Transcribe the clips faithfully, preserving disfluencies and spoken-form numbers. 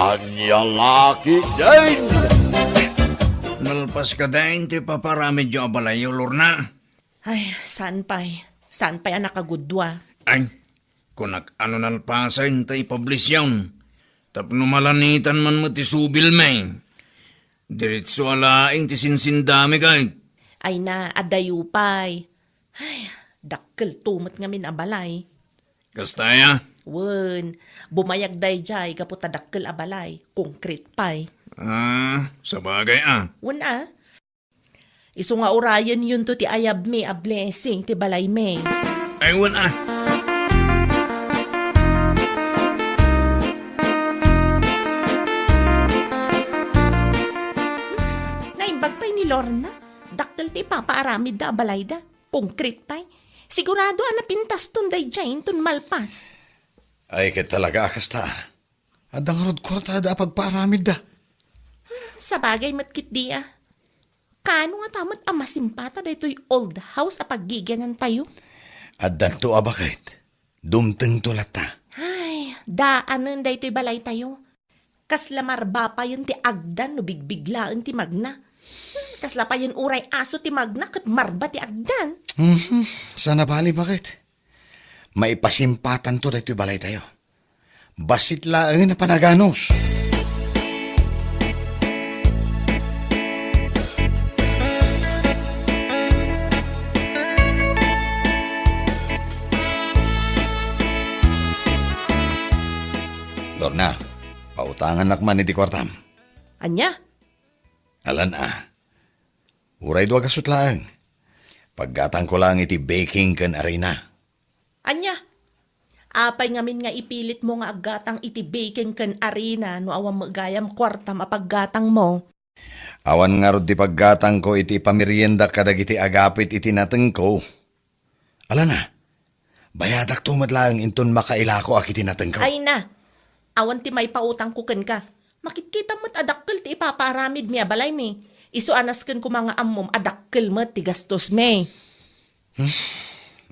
Ania la ketdin? Nalpas ketdin ti paparamidyo a balayyo, Lorna? Ay, saan pay. Saan pay a nakagudua. Ay, kunak a no nalpasen ta ipublish yon. Tapno malanitan man met ti subilmi. Diretso a laeng ti sinsindami ket. Ay na, adayo pay. Ay, dakkelto met ngamin a balay. Kasta aya? Wen, bumayag daydiay gapu ta dakkel a balay, konkret pay. Ah, sabagay a. Wen a. Isu nga urayennonto ti ayabmi a blessing ti balaymi. Ay, wen a. Naimbag pay ni Lorna. Dakkel ti ipapaaramidda a balayda. Konkret pay. Sigurado a napintaston daydiay inton malpas. Ay, ket talaga a kasta. Adda ngarud kuartada a pagpaaramidda. Hmm, sabagay met ketdi a. Kaano ngata met a masimpata daytoy old house a paggigianantayo? Addanto a baket. Dumtengto latta. Ay, daanen daytoy balaytayo. Kasla marba payen ti agdan no bigbiglaen ti magna. Hmm, kasla payen uray aso ti magna ket marba ti agdan. Mhm. Saan a bali, baket? Maipasimpatanto daytoy balaytayo. Bassit laeng a panaganus. Lorna, pautangannak man iti kuartam. Ania? Alan a. Uray dua gasut laeng. Paggatangko laeng iti baking ken arena. Ania? Apay ngamin nga ipilitmo nga aggatang iti baking ken arena no awan met gayam kuartam a paggatangmo? Awan ngarud ti paggatangko iti pamerienda kadagiti agapit iti natengko. Alan a, bayadakto met laeng inton makailakoak iti natengko. Ay na, awan ti maipautangko kenka. Makitkitam met a dakkel ti ipapaaramidmi a balaymi. Isu a nasken koma nga ammom a dakkel met ti gastosmi. Hmm,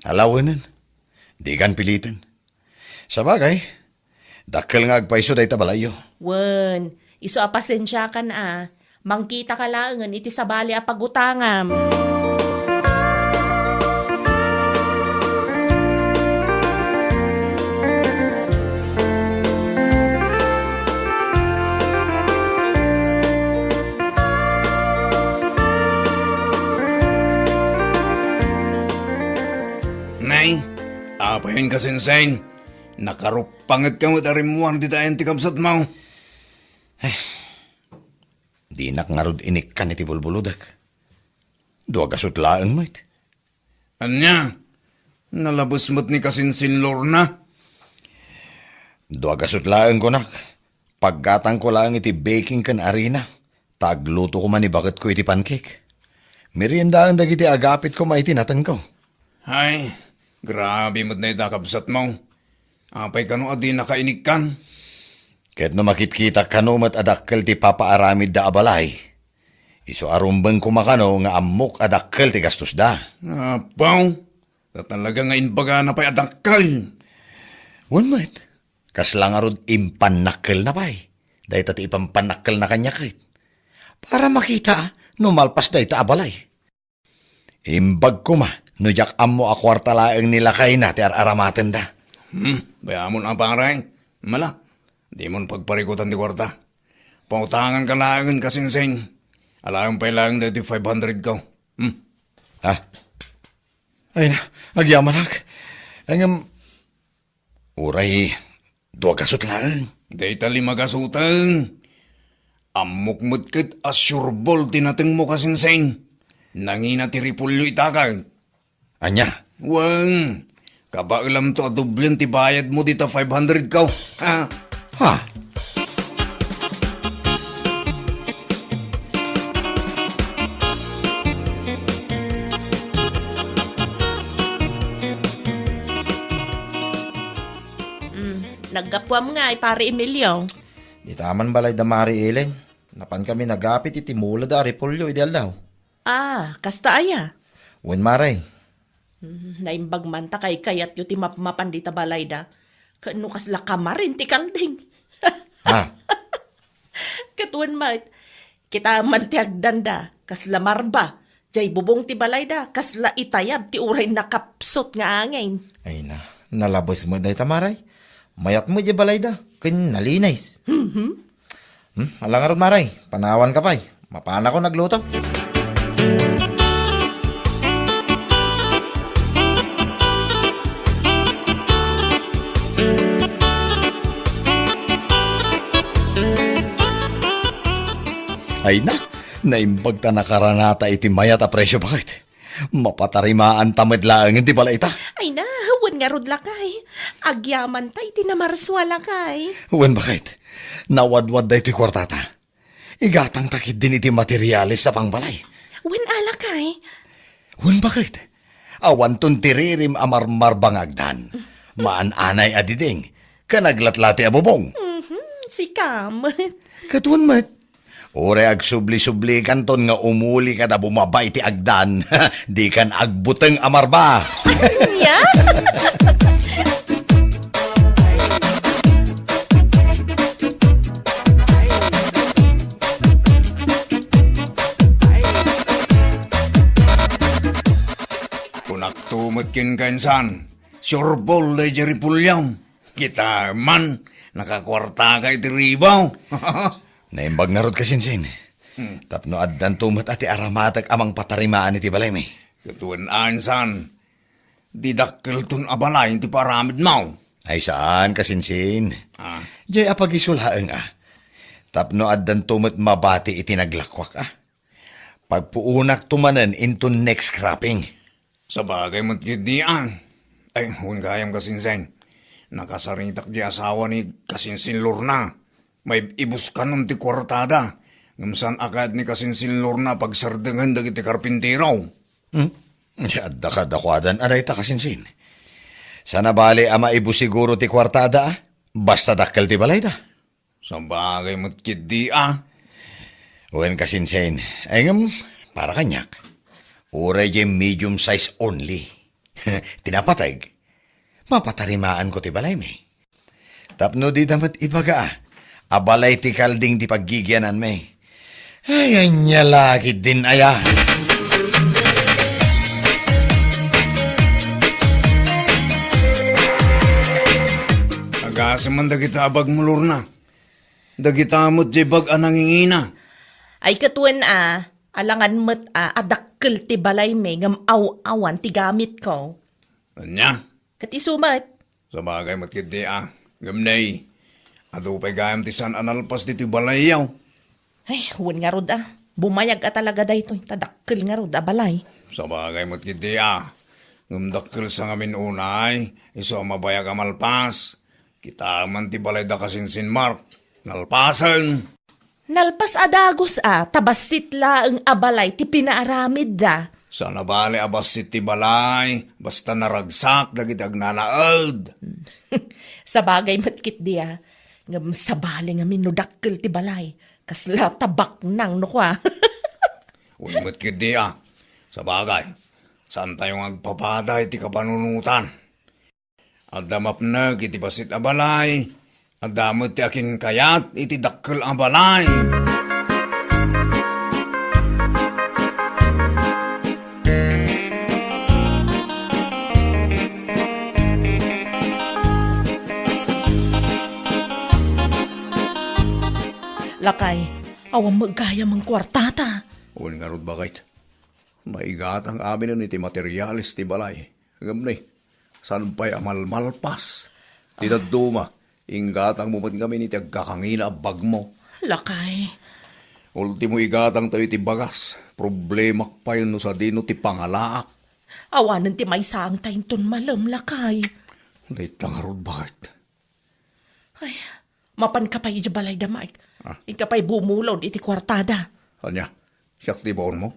alawenen. Dikan piliten. Sabagay, dakkel nga agpayso dayta balayyo. Wen, isu a pasensiakan a, mangkitaka laengen iti sabali a pagutangam. Nay, apayen ka, Sensei? Nakaruppangetka met a rimmuar dita ayan ti kabsatmo. Eh, dinak ngarud inikkan iti bulbulodek. Dua gasut laeng met. Ania? Nalabes met ni kasinsin Lorna? Dua gasut laeng kunak. Paggatangko laeng iti baking ken arena. Ta agluto koma ni baketko iti pancake. Meriendaen dagiti agapit koma iti natengko. Ay, grabe met dayta kabsatmo. Apay kano a dinaka inikkan? Ket no makitkitak kano met a dakkel ti papaaramidda a balay, isu a rumbeng koma kano nga ammok a dakkel ti gastosda. Apaw, ta talaga nga imbagana pay a dakkel. Wen met, kasla ngarud impannakkelna pay. Dayta ti ipampannakkelna kaniak ket. Para makita no malpas dayta a balay. Imbag koma no diak ammo a kuarta laeng ni lakayna ti ar-aramatenda. Hmm, bayamon a, pare. Mala, dimon pagparikutan ti kuarta. Pautanganka laengen, kasinsin. Alaem pay laeng daytoy five hundred ko. Hmm. Ha? Ay na, agyamanak. Ngem, uray dua gasut laeng. Dayta lima gasuten. Ammok met ket a sureball ti natengmo, kasinsin. Nangina ti repolyo ita ket. Ania? Wen, kabaelamto a doblen ti bayadmo dita five hundred ko. Ha? Ha? Mm, naggapuam ngay, Pare Emilio? Dita man balay da Mari Ellen. Napankami nagapit iti mula da a repolyo idi aldaw. Ah, kasta aya? Wen, Mare. Hmm, naimbag man ta kaykayatyo ti mapmapan dita balayda. Ket no kasla kamarin ti kalding. Ha? Ket wen met, kitaem man ti agdanda, kasla marba. Jay bubong ti balayda, kasla itayab ti uray nakapsut nga angin. Ay na, nalabes met dayta, Maray. Mayat met jay balayda, ken nalinis. Mhm. Hmm, ala ngarud, Maray, panawanka pay. Mapanakon agluto. Ay na, naimbag ta nakaranata iti mayat a presio, baket. Mapatarimaanta met laengen ti balayta. Ay na, wen ngarud, lakay. Agyamanta iti namarsua, lakay. Wen, baket. Nawadwad daytoy kuartata. Igatangta ketdin iti materiales a pangbalay. Wen a, lakay. Wen, baket. Awanton ti ririm a marmarba nga agdan. Maan-anay a diding. Ken aglatlati a bubong. Mhm, sika met. Ket wen met. Uray agsubli-sublikanton nga umuli kada bumaba iti agdan, dikan agbuteng a marba. Ania? Kunakto met kenka, insan, surbol daydiay ripuliam. Kitaem man, nakakuartaka iti ribaw. Naimbag ngarud, kasinsin. Hmm. Tapno addanto met a ti aramatek a mangpatarimaan iti balaymi. Ket wen a, insan, didakkelton a balay ti paaramidmo. Ay saan, kasinsin. Ah. Jay a pagisulaeng a. Tapno addanto met mabati iti naglakuak a. Pagpuonakto manen inton next cropping. Sabagay met ketdi a. Ay, wen gayam, kasinsin. Nakasaritak di asawa ni kasinsin Lorna. Maibuskanon ti kuartada. Ngem saan a kayat ni kasinsin Lorna pagsardengen dagiti karpintero. Hmm? Adda kadakuadan a dayta, kasinsin. Saan a bali a maibus siguro ti kuartada, a? Basta dakkel ti balayda. Sabagay met ketdi a. Wen, kasinsin. Ay ngem, para kaniak, uray jay medium size only. Ti napateg, mapatarimaanko ti balaymi. Tapno dida met ibaga a, a balay ti kalding ti paggigiananmi. Ay, ania la ketdin aya? Agasem man dagita a bagmo, Lorna. Dagita met jay bag a nangingina. Ay, ket wen a, alangan met a, a dakkel ti balaymi ngem aw-awan ti gamitko. Ania? Ket isu met. Sabagay met ketdi a. Ngem nay, adu pay gayam ti saan a nalpas ditoy balayyo. Ay, wen ngarud a. Bumayag a talaga daytoy, ta dakkel ngarud a balay. Sabagay met ketdi a. Ngem dakkel sa ngamin unay, isu a mabayag a malpas. Kitaem man ti balay da kasinsin Mark. Nalpasen. Nalpas a dagus a, ta bassit laeng a balay ti pinaaramidda. Saan a bali a bassit ti balay, basta naragsak dagiti agnanaed. Sabagay met ketdi a. Ngem sabali ngamin no dakkel ti balay, kasla tabaknang no kua. Wen met ketdi a. Sabagay, saantayo nga agpapada iti kapanunotan. Adda mapnek iti bassit a balay, adda met ti akinkayat iti dakkel a balay. Lakay, awan met gayam a kuartata. Wen ngarud, baket. Maigatang aminen iti materiales ti balay. Ngem ni, saan pay a malmalpas? Ti dadduma, inggatangmo met ngamin iti agkakangina a bagmo. Lakay. Ultimo, igatangtayo iti bagas. Problemak pay no sadino ti pangalaak. Awanen ti maisangta inton malem, lakay. Dayta ngarud, baket. Ay, mapanka pay idiay balay da, Mark. Ah. Inka pay bumulod iti kuartada. Ania? Siak ti baonmo?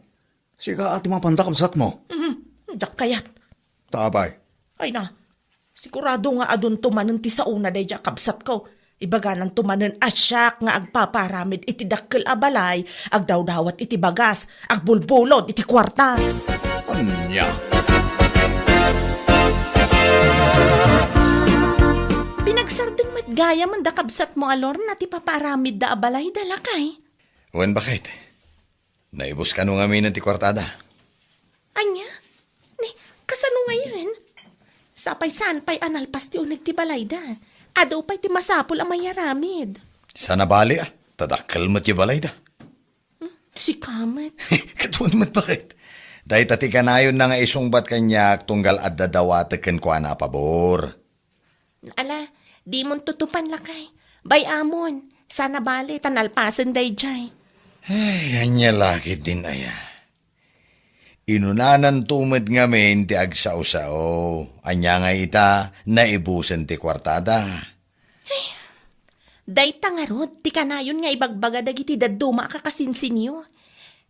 Sika a ti mapanda, kabsatmo. Mhm. Diak kayat. Ta apay? Ay na, sigurado nga adunto manen ti saona daydiay a kabsatko. Ibagananto manen a siak nga agpaparamid iti dakkel a balay, agdawdawat iti bagas, agbulbulod iti kuarta. Ania? Pinagsardeng met Gayamen da kabsatmo a Lorna ti papaaramidda a balayda, lakay. Wen, baket. Naibus kano ngamin ti kuartada? Ania? Ni, kasano ngayen? Sapay saan pay a nalpas ti uneg ti balayda. Adu pay ti masapul a mayaramid. Saan a bali, a, ta dakkel met ti balayda. Hmm, sika met. Katuon met, baket. Dayta ti kanayonna nga isungbat kaniak tunggal adda dawatek kenkuana a pabor. Ala, dimon tutupan, lakay. Bay-amon, saan a bali ta nalpasen daydiay. Ay, ania la ketdin aya. Inunananto met ngamin ti agsao-sao. Ania ngay ita, naibusen ti kuartada. Dayta ngarud ti kanayon nga ibagbaga dagiti dadduma a kakasinsinyo.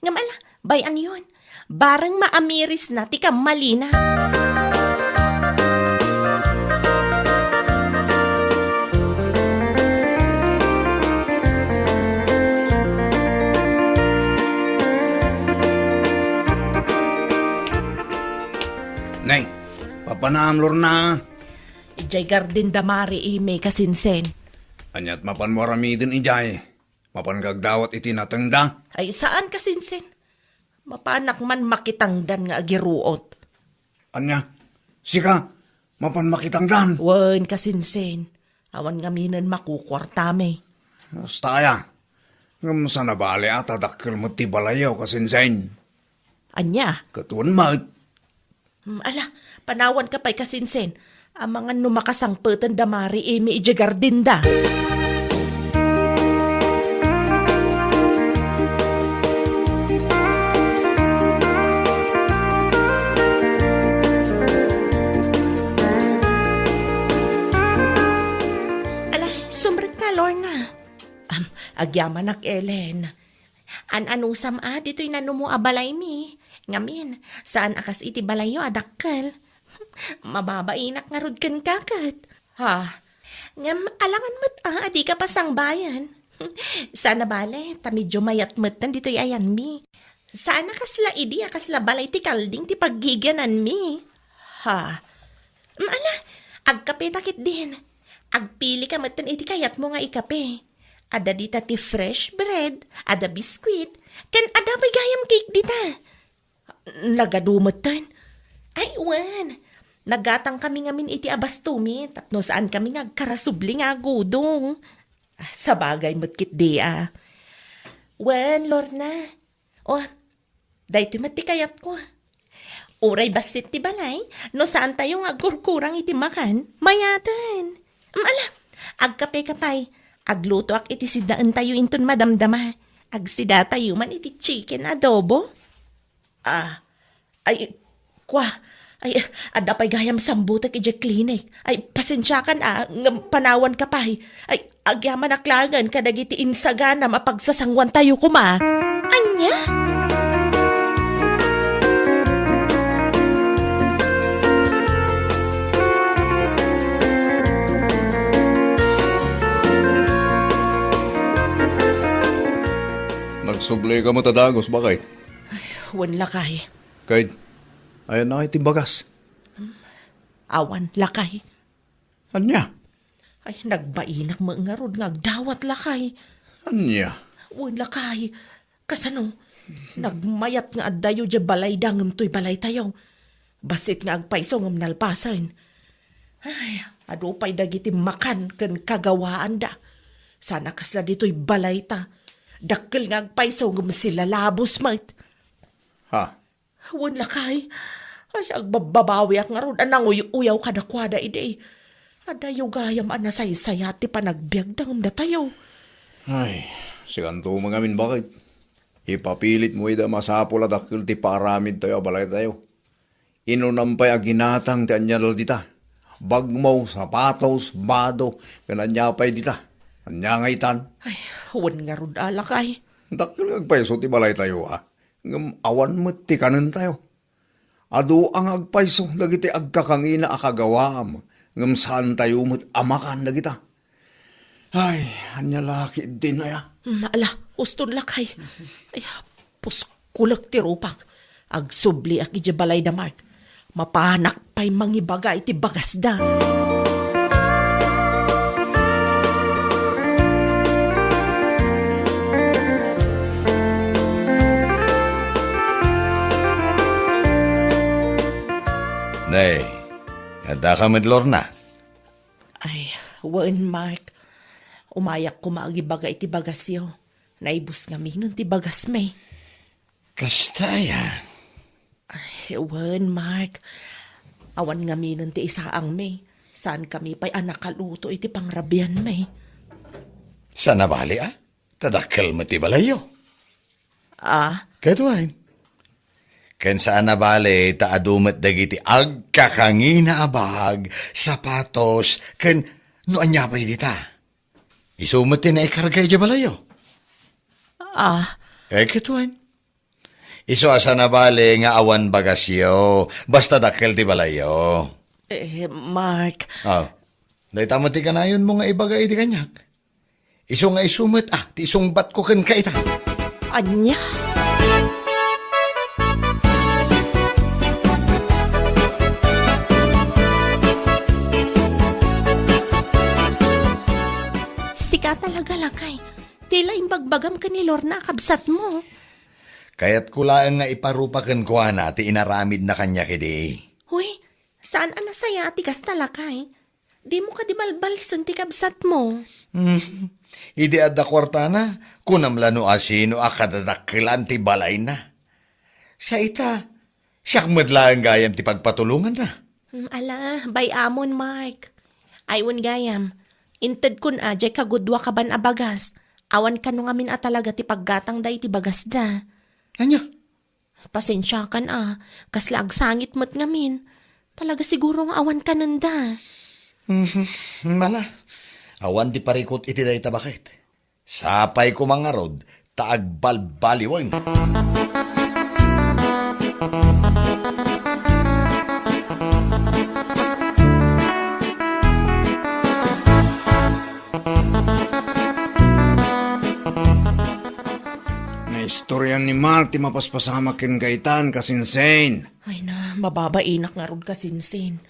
Ngem ala, bay-anyon, bareng maamirisna ti kammalina. Nay, papanam, Lorna. Idiay garden da Mari Imi, kasinsin. Aniat mapanmo aramiden idiay? Mapan kagdawat iti natengda? Ay, saan, kasinsin. Mapanak man makitangdan nga agiruot. Ania? Sika, mapan makitangdan? Wen, kasinsin. Awan ngaminen makukuartami. Kasta aya. Ngem saan a bali a ta dakkel met ti balayyo, kasinsin. Ania? Katuon met. Hmm, ala, panawanka pay, kasinsin. Amangan no makasangpeten da Mari Imi idiay garden da. Ala, sumrekka, Lorna. Am, agyamanak, Ellen. An-anusam a ditoy nanumo a balaymi. Ngamin, saan a kas iti balayyo a dakkel. Mababainak ngarud kenka ket. Ha? Ngem alangan met a, a dika pasangbayan. Saan a bale, ta medyo mayat metten ditoy ayanmi. Saan a kasla idi a kasla balay ti kalding ti paggigiananmi. Ha? Mm, ala, agkapeta ketdin. Agpilika metten iti kayatmo nga ikape. Adda dita ti fresh bread, adda biskuit, ken adda pay gayam cake dita. Nagadu metten. Ay, wen. Naggatangkami ngamin iti abastumi tapno saankami nga agkarasubli nga agudong. Ah, sabagay met ketdi a. Wen, Lorna. O, daytoy met ti kayatko. Uray bassit ti balay, no saantayo nga agkurkurang iti makan, mayaten. Em, ala, agkapeka pay. Aglutoak iti sidaentayo inton madamdama. Agsidatayo man iti chicken adobo. Ah, ay, kwa, ay, adda pay gayam sambutek idiay klinik. Ay, pasensiakan a, ngem panawanka pay. Ay, agyamanak laengen kadagiti insaganam a pagsasangoantayo koma. Ania? Nagsubli ka met a dagus, baket? Ay, wen lakay. Ket, ayanna ngay ti bagas? Awan, lakay. Ania? Ay, nagbainak met ngarud nga agdawat, lakay. Ania? Wen, lakay. Kasano? Nagmayat nga addayo diay balayda ngem toy balaytayo. Bassit nga agpayso ngem nalpasen. Ay, adu pay dagiti makan ken kagawaanda. Saan a kasla ditoy balayta. Dakkel nga agpayso ngem silalabos met. Ha? Wen lakay. Ay, agbabbabawiak ngarud a nanguy-uyaw kadakuada idi. Adayo gayam a nasaysayat ti panagbiagda ngem datayo. Ay, sikanto met ngamin, baket. Ipapilitmo ida a masapul a dakkel ti paaramidtayo a balaytayo. Inunam pay a ginatang ti ania dita. Bagmo, sapatos, bado, ken ania pay dita. Ania nga itan? Ay, wen ngarud a lakay. Dakkel nga agpayso ti balaytayo, a. Ngem awan met ti kanentayo. Adu a nga agpayso dagiti agkakangina a kagawaam, ngem saantayo met a makan dagita. Ay, ania la ketdin aya? Mm, ala, uston lakay. Ay, puskulek ti rupak. Agsubliak idiay balayda Mark. Mapanak pay mangibaga iti bagasda. Daka met, Lorna? Ay, wen, Mark. Umayak koma agibaga iti bagasyo. Naibus ngaminen ti bagasmi. Kasta aya? Ay, wen, Mark. Awan ngaminen ti isaangmi. Saankami pay a nakaluto iti pangrabianmi. Saan a bali, a? Ta dakkel met ti balayyo. Ah? Ket wen. Ken saan a bali ta adu met dagiti agkakangina a bag, sapatos, ken no ania pay dita. Isu met ti naikarga idiay balayyo. Ah. Eh, ket wen. Isu a saan a bali nga awan bagasyo, basta dakkel ti balayyo. Eh, Mark. Ah, dayta met ti kanayonmo nga ibaga idi kaniak. Isu nga isu met, ah, ti isungbatko kenka ita. Ania? Sika talaga, lakay. Ti la imbagbagam ken ni Lorna a kabsatmo. Kayatko laeng nga iparupa kenkuana ti inaramidna kaniak idi. Huy, saan a nasayaat ti kasta, lakay? Dimo kadi balbalsen ti kabsatmo? Hmm. Idi adda kuartana, kunam la no asino a kadadakkelan ti balayna. Sa ita, siak met laeng gayam ti pagpatulonganna. Hmm, ala, bay-amon, Mark. Ay, wen gayam, intedkon a diay kaguduak a ban a bagas. Awan kano ngamin a talaga ti paggatangda iti bagasda. Ania? Pasensiakan a, kasla agsangit met ngamin. Talaga siguro nga awan kanenda. Mhm, mala. Awan ti parikut iti dayta baket. Sapay koma ngarud ta agbalbaliwen. Naistorian ni Mark ti mapaspasamak ken Gaetan, kasinsin. Ay na, mababainak ngarud, kasinsin.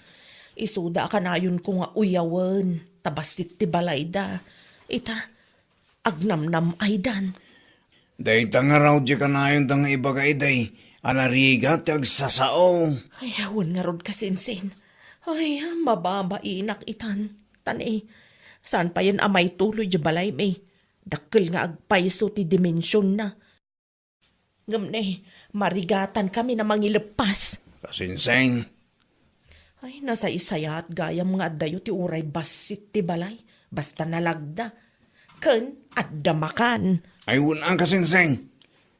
Isuda a kanayonko nga uyawen, ta bassit ti balayda. Ita, agnamnam-aydan. Dayta ngarud ti kanayonda nga ibaga idi a narigat ti agsasao. Ay, wen ngarud, kasinsin. Ay, mababainak itan. Tan, eh, saan payen a maituloy di balaymi? Dakkel nga agpayso ti dimensionna. Ngem ne, marigatankami a mangileppas. Kasinsin. Ay, nasaysayaat gayam nga addayo ti uray bassit ti balay, basta nalagda. Ken adda makan. Ay, wen a, kasinsin.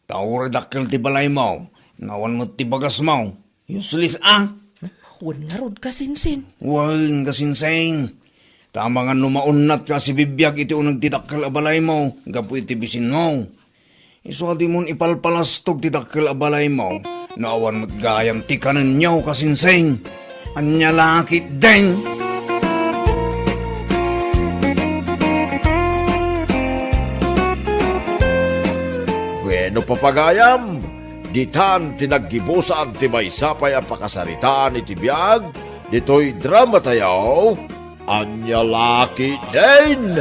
Ta uray dakkel ti balaymo, nga awan met ti bagasmo. Useless a. Wen ngarud, kasinsin. Wen, kasinsin. Ta amangan no maunnatka a sibibiag iti uneg ti dakkel a balaymo gapu iti bisinmo. Isu a dimon ipalpalastog ti dakkel a balaymo no awan met gayam ti kanenyo, kasinsin. Ania la ketdin? Bueno, papagayam, ditan ti naggibusan ti maysa pay a pakasaritaan iti biag ditoy dramatayo, Ania la ketdin?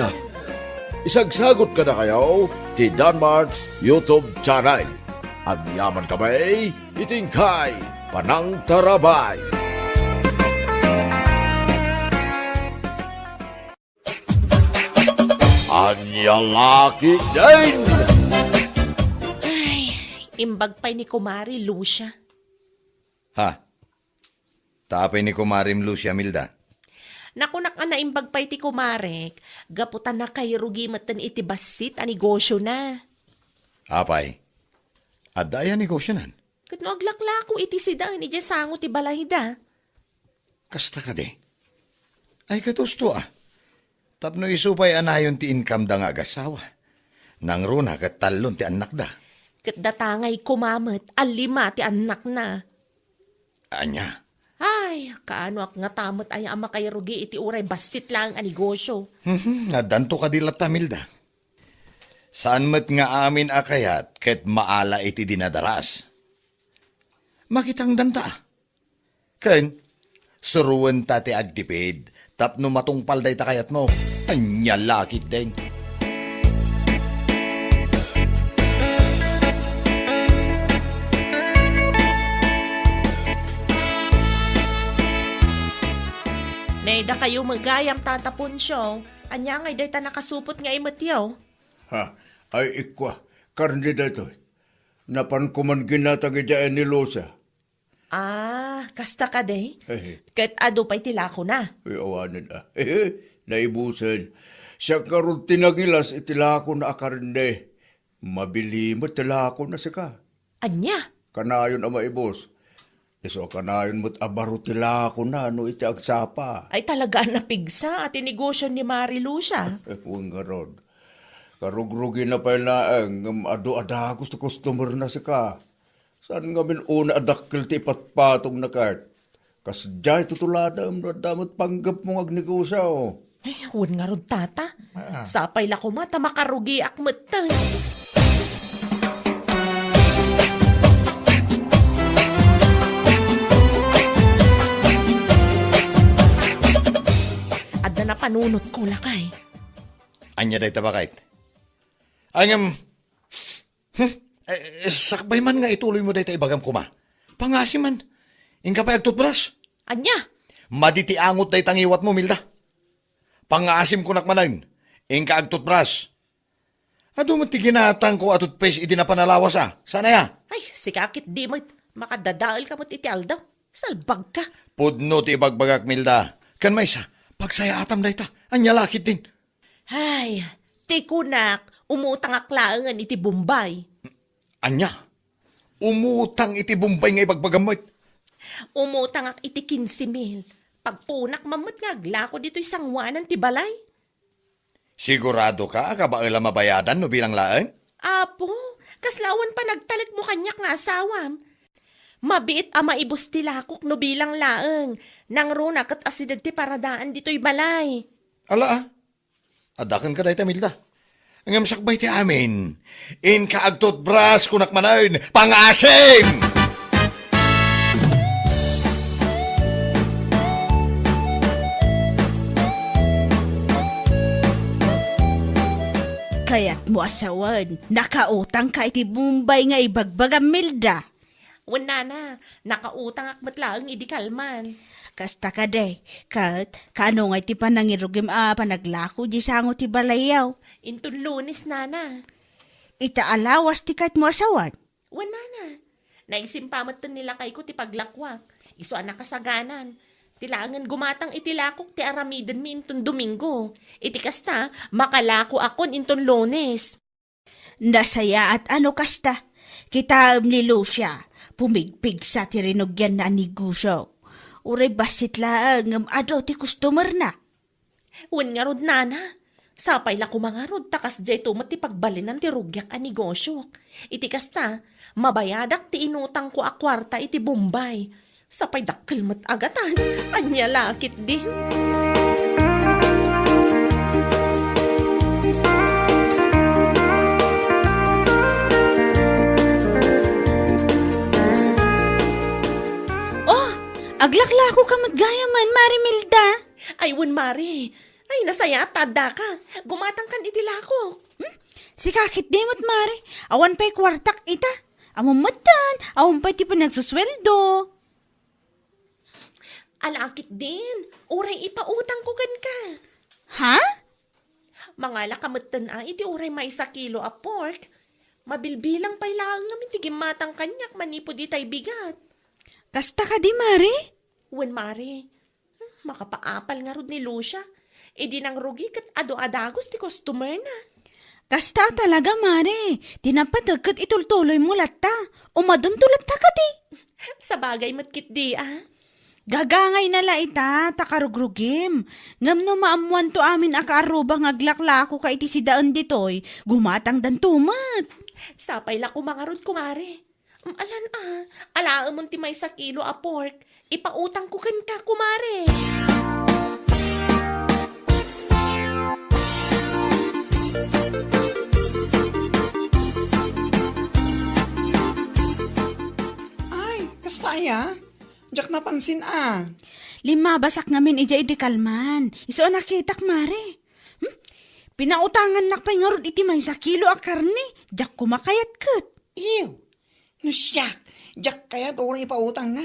Isagsagot kadakayo ti Danmart's YouTube channel. Agyamankami iti inkay panangtarabay. Ania la ketdin? Ay, imbag pay ni Kumari Lucia. Ha? Ta apay ni Kumarem Lucia, Milda? Nakunak a naimbag pay ti kumarek, gapu ta nakairugi metten iti bassit a negosiona. Apay? Adda aya negosionan? Ket no aglaklako iti sidaen idiay sango ti balayda. Kasta kadi? Ay, ket usto a. Tapno isu pay a nayon ti income-da nga agasawa. Nangruna ket tallon ti annakda. Ket datangay koma met a lima ti annakna. Ania? Ay, kaanoak ngata met aya a makairugi iti uray bassit laeng a negosio. Mhm, addanto kadi latta, Milda. Saan met nga amin a kayat ket maala iti dinadaras. Makitangdanta a. Ken, suroenta ti agtipid tapno matungpal dayta kayatmo. Ania la ketdin? Dakayo met gayam, Tata Poncio, ania ngay dayta nakasupot nga imetyo? Ha, ay ikwa, karne daytoy. Napan koman ginatang idiay ni Lucia. Ah, kasta kadi? Hehe. Ket adu pay ti lakona? Ay, awanen a. Hehe, naibusen. Siak ngarud ti nangilas iti lakona a karne. Mabili met ti lakona sika. Ania? Kanayon a maibus. Isu a kanayon met a baro ti lakona no iti agsapa. Ay, talaga a napigsa a ti negosio ni Mari Lucia. Wen ngarud. Karugrugina pay laeng ngem adu a dagus ti customer na sika. Saan ngamin unay a dakkel ti ipatpatongna ket? Kasdiay tutuladem no adda met panggepmo nga agnegosio. Ay, wen ngarud, Tata. Ah. Sapay la koma ta makarugiak metten. Adda napanunotko, lakay. Ania dayta, baket? Ay, ngem, hmm? Eh, sakbay man nga ituloymo dayta ibagam koma. Pangaasim man. Inka pay agtutbras. Ania? Madi ti angot dayta ngiwatmo, Milda. Pangaasim kunak manen. Inka agtutbras. Adu met ti ginatangko a toothpaste idi napan a lawas a. Saan aya? Ay, sika ketdi met. Makadadaelka met iti aldaw. Salbagka. Pudno ti ibagbagak, Milda. Ken maysa, pagsayaatam dayta. Ania la ketdin? Ay, ti kunak, umutangak laengen iti Bombay. Ania? Umutang iti Bombay nga ibagbagam met? Umutangak iti kinse mil. Pagpunak man met nga aglako ditoy sangoanan ti balay. Siguradoka a kabael a mabayadan no bilang laeng? Apo, kasla awan panagtalekmo kaniak nga asawam. Mabiit a maibus ti lakok no bilang laeng. Nangruna ket asideg ti paradaan ditoy balay. Ala, a. Adda kenka dayta, Milda. Ngem sakbay ti amin, inka agtutbras, kunak manen, pangaasim! Kayatmo a sawen, nakautangka iti Bombay nga ibagbagam, Milda? Wen, nana, nakautangak met laeng idi kalman. Kasta kadi, ket kaano ngay ti panangirugim a panaglako di sango ti balayyo? Inton Lunes, nana. Ita a lawas ti kayatmo a sawen? Wen, nana. Naigsimpa metten ni lakayko ti paglakuak. Isu a nakasaganan. Ti laengen gumatang iti lakok ti aramidenmi inton Domingo. Iti kasta, makalakoakon inton Lunes. Nasayaat a no kasta. Kitaem ni Lucia, pumigpigsa ti rinugianna a negosio. Uray bassit laeng ngem adu ti customerna. Wen ngarud, nana, sapay la koma ngarud ta kasdiay to met ti pagbalinan ti rugiak a negosiok. Iti kasta, mabayadak ti inutangko a kuarta iti Bombay. Sapay dakkel met a gatan. Ania la ketdin? Oh, aglaklakoka met gayamen, Mari Milda. Ay, wen, Mari. Ay, nasayaat ta addaka. Gumatangkan iti lakok. Hmm? Sika ketdi met, Mari. Awan pay kuartak ita. Ammom metten, awan pay ti panagsusueldo. Ala ketdin, uray ipautangko kenka. Ha? Mangalaka metten a iti uray maysa kilo a pork. Mabilbilang pay laeng ngamin ti gimmatang kaniak manipud itay bigat. Kasta kadi, Mari? Wen, Mari. Hmm, makapaapal ngarud ni Lucia. Idi nangrugi ket adu a dagus ti customerna. Kasta a talaga, Mari. Ti napateg ket itultuloymo latta. Umadunto latta kadi. Sabagay met ketdi, a. Gagangayna la ita, ta karugrugim. Ngem no maammoanto amin a kaarruba nga aglaklakoka iti sidaen ditoy, gumatangdanto met. Sapay la koma ngarud, kumare. Alan a, alaemon ti maysa kilo a pork. Ipautangko kenka, kumare. Ay, kasta aya? Diak napansin a. Limmabasak ngamin idiay idi kalman. Isu a nakitak, mare. Hmm? Pinautangannak pay ngarud iti maysa kilo a karne. Diak koma kayat ket. Ew, no siak, diak kayat uray ipautangna.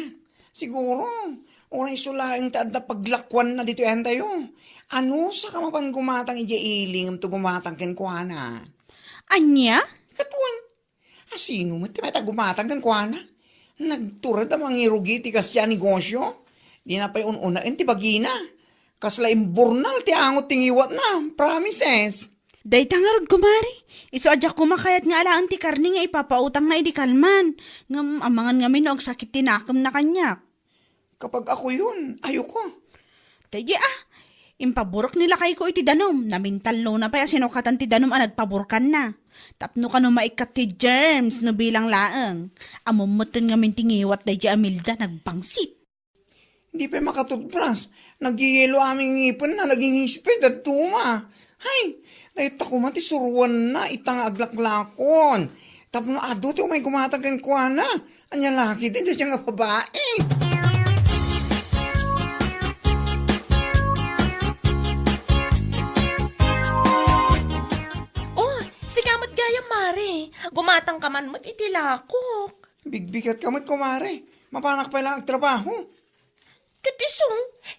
Siguro, Uray isu laeng ti adda paglakuanna ditoy ayantayo. Anusaka mapan gumatang idiay ili ngem to gumatang kenkuana? Ania? Katuan. Asino met ti mayat a gumatang kenkuana? Nagtured a mangirugi ti kasdiay a negosio. Dina pay un-unaen ti bagina. Kasla imburnal ti angot ti ngiwatna. Promises. Dayta ngarud, kumare. Isu a diak koma kayat nga alaen ti karne nga ipapautangna idi kalman. Ngem amangan ngamin no agsakit ti nakemna kaniak. Kapag ako yun, ayoko. Daydi a, impaburek ni lakayko iti danum. Namintallona pay a sinukatan ti danum a nagpaburkanna. Tapno kano maikkat ti germs no bilang laeng. Ammom metten ngamin ti ngiwat daydi a Milda, nagbangsit. Di pay makatutbras. Nagyeyelo amin ngipenna, naging hisped, dadduma. Hay, dayta koma ti suruanna ita nga aglaklakon. Tapno adu ti umay gumatang kenkuana. Ania la ketdi dayta nga babai? Oh, sika met gayam, mare. Gumatang ka man met iti lakok. Bigbigat ka met, kumare. Mapanak pay la agtrabaho. Ket isu,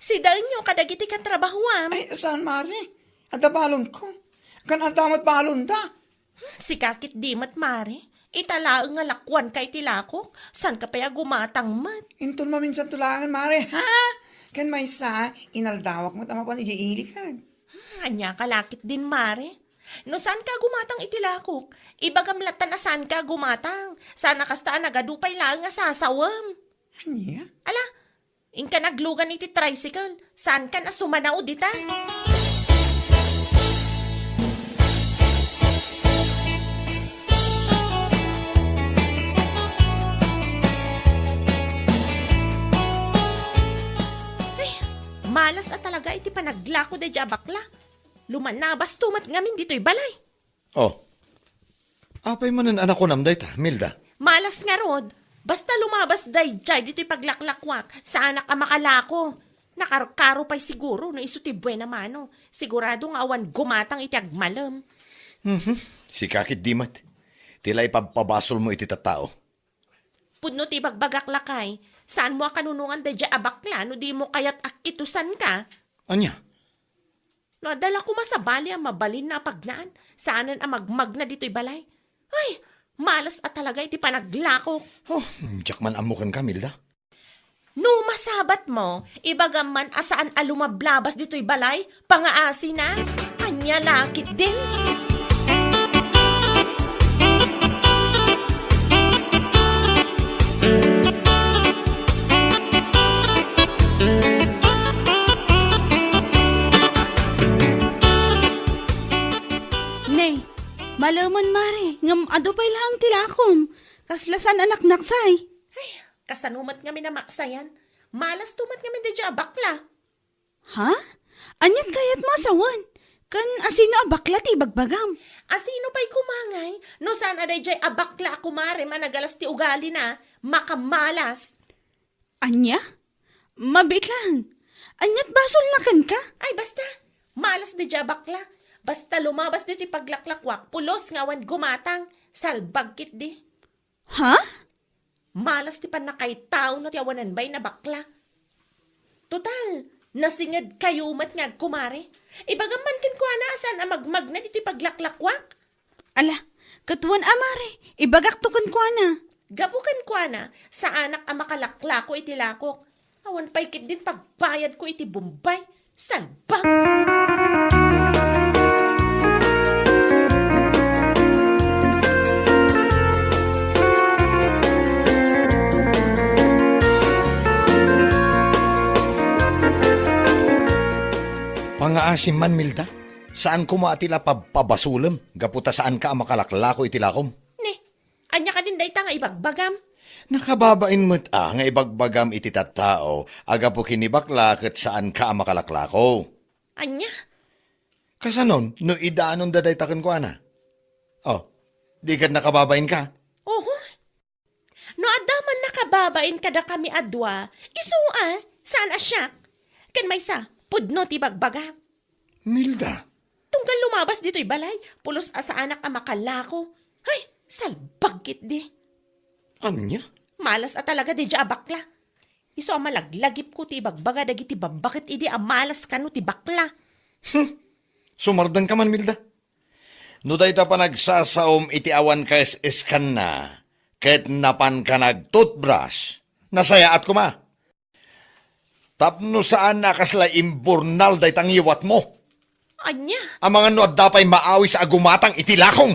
sidaenyo kadagiti katrabahoam. Ay, saan, mare? Adda balonko. Kan adda met balonda. Hmm, sika ketdi met, mare. Ita laeng nga lakuanka iti lakok, saanka pay a gumatang met. Inton maminsanto laengen, mare, ha? Ken maysa, inaldawak met a mapan idiay ilikan. Hmm, aniaka la ketdin, mare? No saanka a gumatang iti lakok, ibagam lattan a saanka a gumatang. Saan a kasta a nagadu pay laeng a sasawem. Ania? Ala, inka naglugan iti tricycle. Saankan a sumanao dita. Ay, malas a talaga iti panaglako daydi a bakla. Lumanabas to met ngamin ditoy balay. Oh. Apay manen a nakunam dayta, Milda? Malas ngarud. Basta lumabas daydiay ditoy paglaklakuak, saanak a makalako. Nakarkaro pay siguro no isu ti buena mano. Sigurado nga awan gumatang iti agmalem. Mhm. Sika ketdi met. Ti la ipabpabasolmo iti tattao. Pudno ti ibagbagak, lakay. Saanmo a kanunongan daydiay a bakla no dimo kayat a kitusanka. Ania? No adda la koma sabali a mabalinna a pagnaan, saanen a magmagna ditoy balay. Ay, malas a talaga iti panaglakok. Oh, diak man ammo kenka, Milda. No masabatmo, ibagam man a saan a lumablabas ditoy balay, pangaasina. Ania la ketdin? Ne, malemen, mare, ngem adu pay laeng ti lakom. Kasla saan a naknaksay. Ay, kasano met ngamin a maksayan? Malas to met ngamin daydiay a bakla. Ha? Aniat kayatmo a sawen? Ken asino a bakla ti ibagbagam? Asino pay koma ngay no saan a daydiay a bakla a kumarem a nagalas ti ugalina, makamalas? Ania? Mabiit laeng. Aniat basolna kenka? Ay, basta. Malas daydiay a bakla. Basta lumabas ditoy paglaklakuak, pulos nga awan gumatang. Salbag ketdi. Ha? Malas ti pannakaitaona ti awanan bain a bakla. Total, nasingedkayo met nga agkumare. Ibagam man kenkuana a saan a magmagna ditoy paglaklakuak. Ala, katuan a, mare, ibagakto kenkuana. Gapu kenkuana, saanak a makalaklako iti lakok. Awan pay ketdin pagbayadko iti Bombay. Salbag! Pangaasim man, Milda. Saan koma a ti la pabpabasolem gapu ta saanka a makalaklako iti lakom. Ne, ania kadin dayta nga ibagbagam? Nakababain met a nga ibagbagam iti tattao a gapu ken ni bakla ket saanka a makalaklako. Ania? Kasanon no idanonda dayta kenkuana? Oh, di ket nakababainka? Oho. No adda man nakababain kadakami a dua, isu a, saan a siak. Ken maysa, pudno ti bagbaga. Milda. Tunggal lumabas ditoy balay, pulos a saanak a makalako. Ay, salbag ketdi. Ania? Malas a talaga daydiay a bakla. Isu a malaglagipko ti ibagbaga dagiti babbaket idi a malas kano ti bakla. Sumardengka man, Milda. No dayta panagsasaom iti awan kaes-eskanna, ket napanka nag-toothbrush, nasayaat koma. Tapno saan a kasla imburnal dayta ngiwatmo. Ania? Amangan no adda pay maawis a gumatang iti lakong.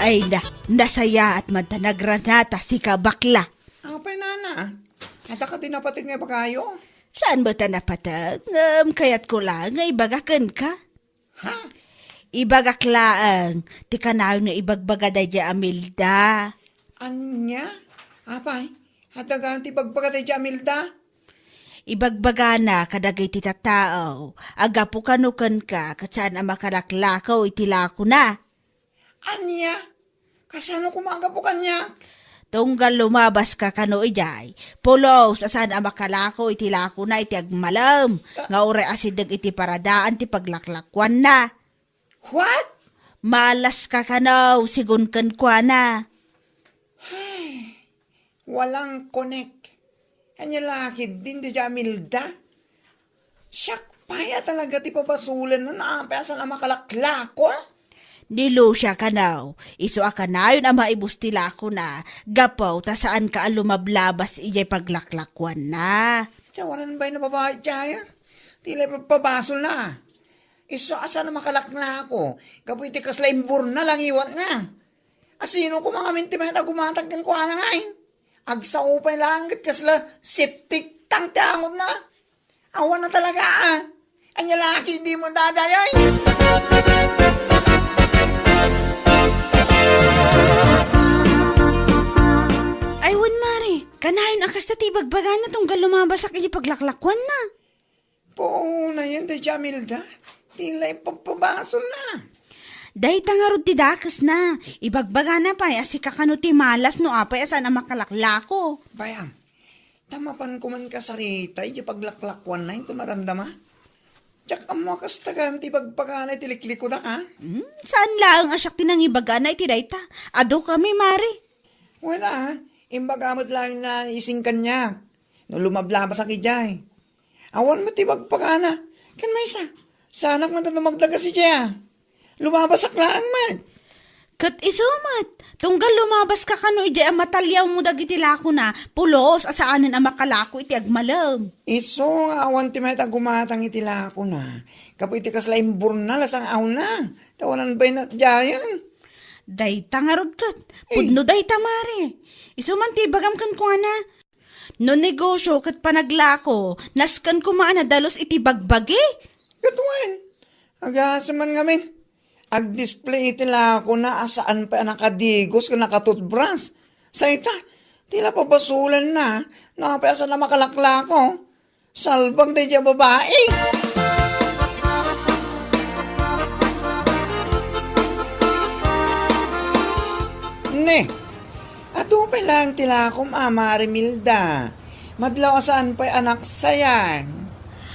Ay na, nasayaat man ta nagranata sika, bakla. Apay, nana? Adda kadi napateg nga ibagayo? Saan met a napateg? Ngem kayatko laeng nga ibaga kenka. Ha? Ibagak laeng ti kanayon nga ibagbaga daydiay a Milda. Ania? Apay, adda gayam ti ibagbaga daydiay a Milda? Ibagbagana kadagiti tattao a gapu kano kenka ket saan a makalaklako iti lakona. Ania? Kasano koma a gapu kaniak? Tunggal lumabaska kano idiay, pulos a saan a makalako iti lakona iti agmalem, nga uray asideg iti paradaan ti paglaklakuanna. What? Malaska kano, sigun kenkuana. Ay, walang connect. Ania la ketdin daydiay a Milda? Siak pay a talaga ti pabasolen no apay a saan a makalaklako. Ni Lucia kano, isu a kanayon a maibus ti lakona, gapu ta saanka a lumablabas idiay paglaklakuanna. Tawanan bay na babai diay. Ti la pagpabasolna. Isu a saan a makalaklako, gapu iti kasla imburnal a ngiwatna. Asino koma ngamin ti mayat a gumatang kenkuana ngay? Agsao pay laeng ket kasla septic tank ti angotna. Awan na talaga, a. Ania la ketdi mo, dadayoy? Ay, wen, Mare. Kanayon a kasta ti ibagbagana tunggal lumabasak iti paglaklakuanna. Puonayen daydiay a Milda, ti la ipagpabasolna. Dayta ngarud ti dakesna. Ibagbagana pay a sika kano ti malas no apay a saan a makalaklako. Bayam, ta mapan koman kasarita iti paglaklakuanna inton madamdama. Diak ammo a kasta gayam ti ibagbagana iti liklikudak, a? Hmm, saan laeng a siak ti nangibagana iti dayta. Adu kami, Mare. Wen, a, imbaga met laeng ni Ising kaniak no lumablabasak idiay. Awan met ti ibagbagana. Ken maysa, saanak met a dumagdagas idiay, a. Lumabasak laeng met. Ket isu met, tunggal lumabaska kano idiay a mataliawmo dagiti lakona, pulos a saanen a makalako iti agmalem. Isu nga awan ti mayat a gumatang iti lakona, gapu iti kasla imburnal a sang-awna. Tawanan bay na diayen. Dayta ngarud ket, eh, pudno dayta, Mare. Isu man ti ibagam kenkuana. No negosio ket panaglako, nasken koma a nadalus iti bagbagi. Ket wen, agasem man ngamin. Agdisplay iti lakona a saan pay a nakadigos ken nakatutbras. Sa ita, ti la pabasolenna no apay a saan a makalaklako. Salbag daydiay a babai. Ne, adu pay laeng ti lakom a, Mare Milda. Madlaw a saan pay a naksayan.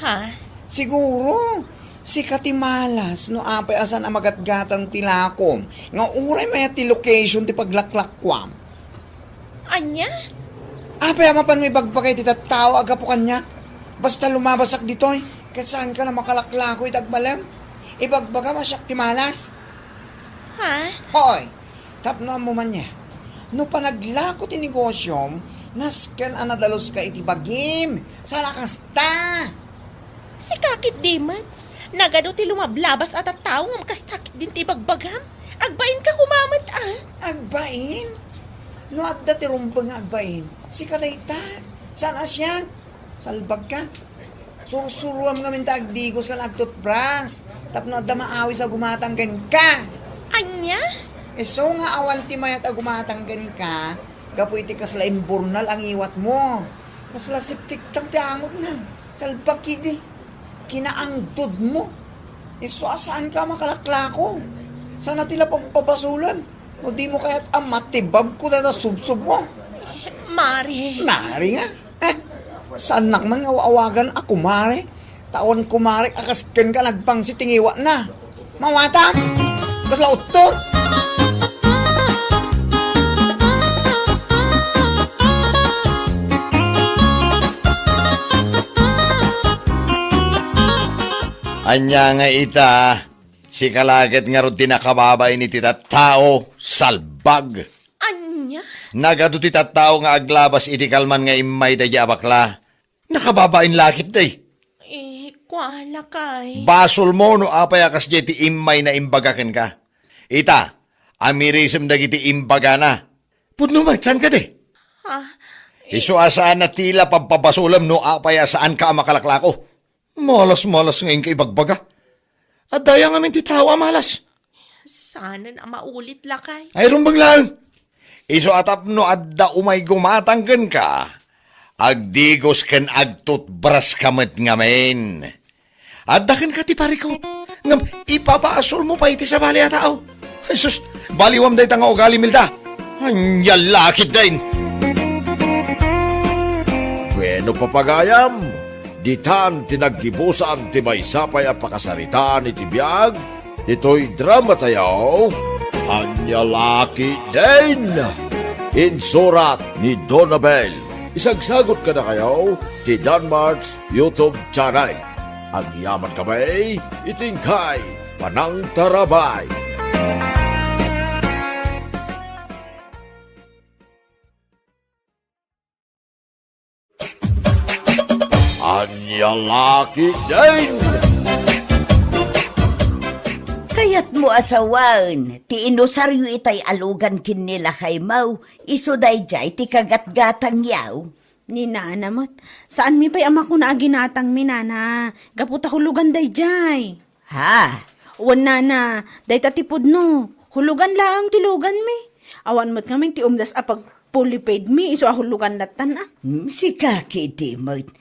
Ha? Siguro, sika ti malas no apay a saan a magatgatang ti lakom nga uray mayat ti location ti paglaklakuam. Ania? Apay a mapanmo ibagbaga iti tattao a gapu kaniak? Basta lumabasak ditoy, ket saanka a makalaklako iti agmalem. Ibagbagam a siak ti malas. Ha? Hoy, tapno ammo man nia. No panaglako ti negosiom, nasken a nadaluska iti bagim. Saan a kasta? Sika ketdi met. Nagadu ti lumablabas a tattao ngem kasta ketdin ti ibagbagam. Agbainka koma met, a. Agbain? No adda ti rumbeng nga agbain, sika dayta. Saan a siak? Salbagka. Sursuruam ngamin ta agdigos ken agtutbras tapno adda maawis a gumatang kenka. Ania? Isu nga awan ti mayat a gumatang kenka gapu iti kasla imburnal a ngiwatmo. Kasla septic tank ti angotna. Salbag ketdi. Kinaangdodmo. Isu a saanka a makalaklako. Saan a ti la pagpabasolen no dimo kayat a matibabko dayta subsobmo. Mare. Mare nga? Eh, saannak man nga aw-awagan a kumare. Ta awan kumarek a kas kenka nagpangsit ti ngiwatna. Mawatag? Kasla uttor? Ania nga ita, sika la ket ngarud ti nakababain iti tattao, salbag. Ania? Nagadu ti tattao nga aglabas iti kalman nga immay daydi a bakla. Nakababain la ketdi. Eh, kua, lakay. Basolmo no apay a kasdiay ti immayna imbaga kenka. Ita, amirisem dagiti imbagana. Pudno met, saan kadi? Ha? Isu a saan a ti la pabpabasolem no apay a saanka a makalaklako. Malas-malas nga inka ibagbaga. Adda aya ngamin ti tao a malas. Saanen a maulit, lakay. Ay, rumbeng laeng. Isu a tapno adda umay gumatang kenka, agdigos ken agtutbraska met ngamin. Adda kenka ti parikut, ngem ipabasolmo pay iti sabali a tao. Jesus, baliwam dayta nga ugali, Milda. Ania la ketdin. Bueno, papagayam, ditan ti naggibusan ti maysa pay a pakasaritaan iti biag ditoy dramatayo, Ania la ketdin? Insurat ni Donabel. Isagsagut kadakayo ti Danmart's YouTube channel. Agyamankami iti inkay panangtarabay. Ania la ketdin? Kayatmo a sawen ti inusaryo itay a lugan ken ni lakaymo, isu daydiay ti kagatgatangyo. Ni nana met, saanmi pay a makuna a ginatangmi, nana, gapu ta hulugan daydiay. Ha? Wen, nana, dayta ti pudno. Hulugan laeng ti luganmi. Awan met ngamin ti umdas a pagpulipaidmi isu a hulugan lattan a. Hmm, sika ketdi met.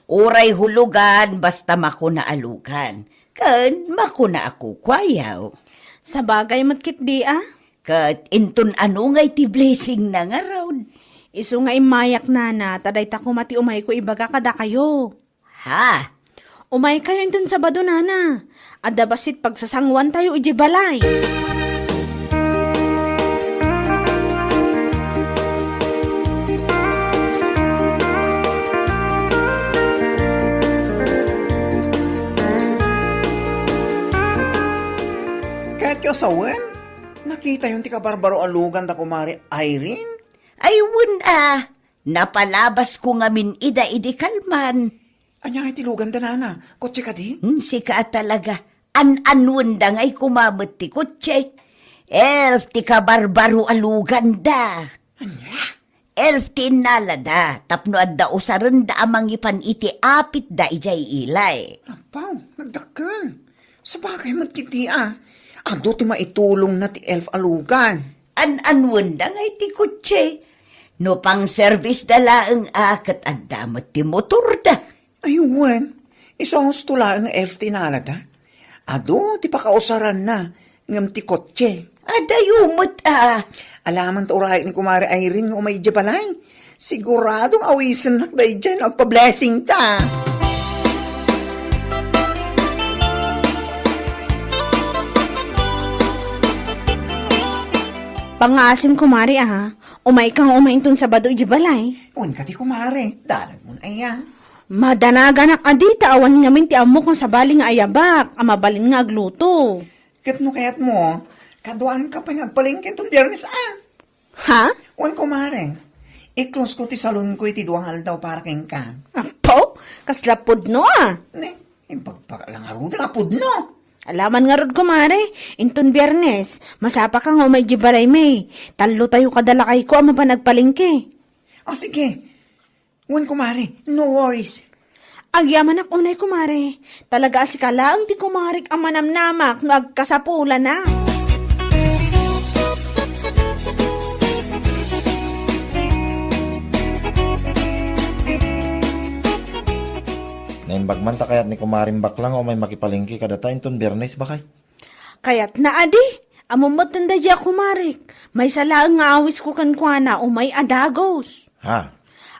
Uray hulugan basta makuna a lugan. Ken makuna a kukuayo. Sabagay met ketdi a. Ket inton ano ngay ti blessingna ngarud? Isu nga immayak, nana, ta dayta koma ti umayko ibaga kadakayo. Ha? Umaykayo inton Sabado, nana. Adda bassit pagsasangoantayo idiay balay. Kayatyo a sawen, nakitayon ti kabarbaro a lugan da kumare Irene? Ay, wen a. Napalabasko ngamin ida idi kalman. Ania ngay ti luganda, nana? Kotse kadi? Hmm, sika a talaga. An-anuenda ngay koma met ti kotse. Elf ti kabarbaro a luganda. Ania? Elf ti innalada tapno adda usarenda a mangipan iti apitda idiay ilay. Apaw, nagdakkel. Sabagay met ketdi a. Adu ti maitulongna ti elf a lugan. An-anuenda ngay ti kotse. No pangserbisda laeng a ket adda met ti motorda. Ay, wen, isu a husto laeng nga elf ti innalada. Adu ti pakausaranna ngem ti kotse. Adayo met a. Alaman ta urayek ni Kumare Irene nga umay idiay balay. Sigurado nga awisennak daydiay no agpa-blessingta. Pangngaasim, kumare, a. Umayka nga umay inton Sabado idiay balay. Wen kadi, kumare, danagmon aya. Madanaganak a dita awan ngamin ti ammok nga sabali nga ayabak a mabalin nga agluto. Ket no kayatmo, kaduaanka pay nga agpalengke inton Biernes a. Ha? Wen, kumare, i-close ko ti salonko iti dua nga aldaw para kenka. Apo, kasla pudno a. Ne, impagpakala ngaruden a pudno. Alaman ngarud, kumare, inton Biernes, masapaka nga umay idiay balaymi. Tallotayo kada lakayko a mapan agpalengke. O, sige. Wen, kumare, no worries. Agyamanak unay, kumare. Talaga a sika laeng ti kumarek a manamnamak no agkasapulana. Naimbag man ta kayat ni kumaring bakla nga umay makipalengke kadata inton Biernes, bakay? Kayatna a di. Ammom met daydiay a kumarek. Maysa laeng nga awisko kenkuana, umay a dagus. Ha?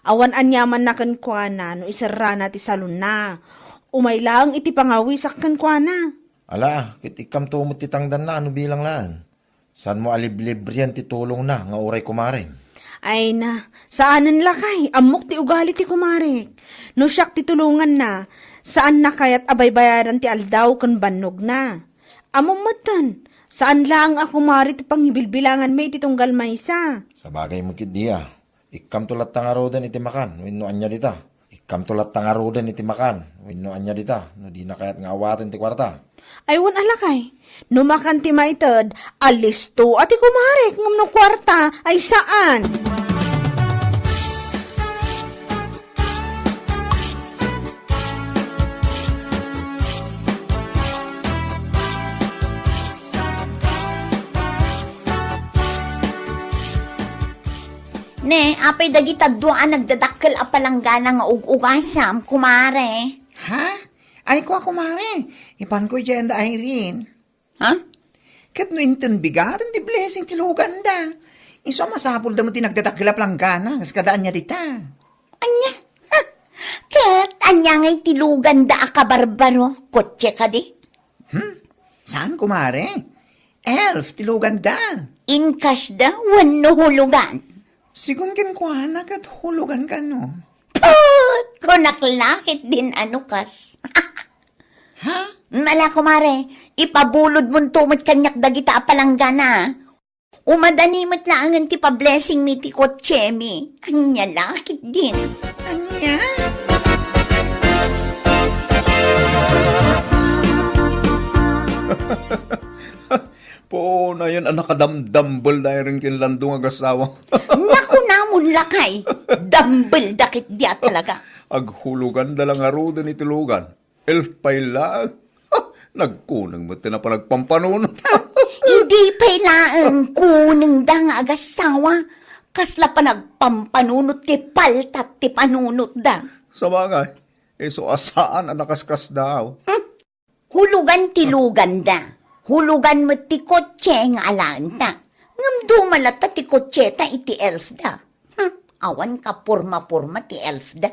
Awan aniamanna kenkuana no iserrana ti salonna. Umay laeng iti pangawisak kenkuana. Ala, ket ikkamto met ti tangdanna a no bilang laeng. Saanmo a liblibrian ti tulongna nga uray kumare? Ay na, saanen lakay, ammok ti ugali ti kumarek. No siak ti tulonganna, saanna kayat a baybayadan ti aldaw ken bannogna. Ammom metten, saan laeng a kumare ti pangibilbilanganmi iti tunggal maysa. Sabagay met ketdi a. Ikkamto latta ngaruden iti makan wenno ania dita. Ikkamto latta ngaruden iti makan wenno ania dita no dina kayat nga awaten ti kuarta. Ay, wen a lakay. No makan ti maited, alisto a ti kumarek, ngem no kuarta, ay saan. Ne, apay dagita dua a nagdadakkel a palanggana nga ug-ugasam, kumare? Ha? Ay, kua, kumare. Ipanko idiay da Irene. Ha? Ket no inton bigaten ti blessing ti luganda, isu a masapulda met ti nagdadakkel a palanggana, kas kada ania dita. Ania? Ha? Ket ania ngay ti luganda a kabarbaro? Kotse kadi? Hmm? Saan, kumare? Elf ti luganda. In cash da wenno hulugan? Sigun kenkuana ket hulugan kano. Put! Kunak la ketdin a no cash. Ha? Mala, kumare, ipabulodmonto met kaniak dagita a palanggana. Umadani met laengen ti pablessingmi ti kotsemi. Ania la ketdin. Ania? Puonayen a nakadamdambel da Irene ken Lando nga agassawa. Nakunamon lakay, dambel da ketdi a talaga. Aghuloganda la ngaruden iti lugan. Elf pay laeng. Nagkuneng met ti panagpampanunot. Idi pay laeng kunengda nga agassawa, kasla panagpampanunot ti paltat ti panunotda. Sabagay, isu a saan a nakaskasdaaw. Hmm? Hulugan ti luganda. Hulugan met ti kotse nga alaenta. Ngem duma latta ti kotseta iti elfda. Hmm, awan kaporma-porma ti elfda.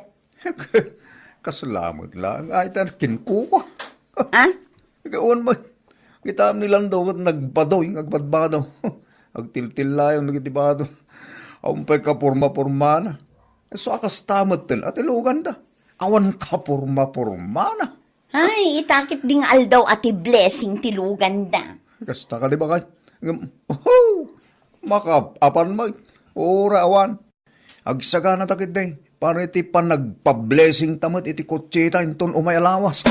Kasla met laeng ay ta kenkuko. Ha? Awan met. Kitam ni Lando ket nagbadoy nga agbadbado. Agtiltillayon dagiti bado. Awan pay kaporma-pormana. Isu a kasta metten a ti luganda. Awan kaporma-pormana. Ay, ita ketdi nga aldaw a ti blessing ti luganda. Kasta kadi bakay. Ngem, oho! Makaap-apan met. Uray awan. Agsaganata ketdi. Para iti panagpablessingta met iti kotseta inton umay a lawas.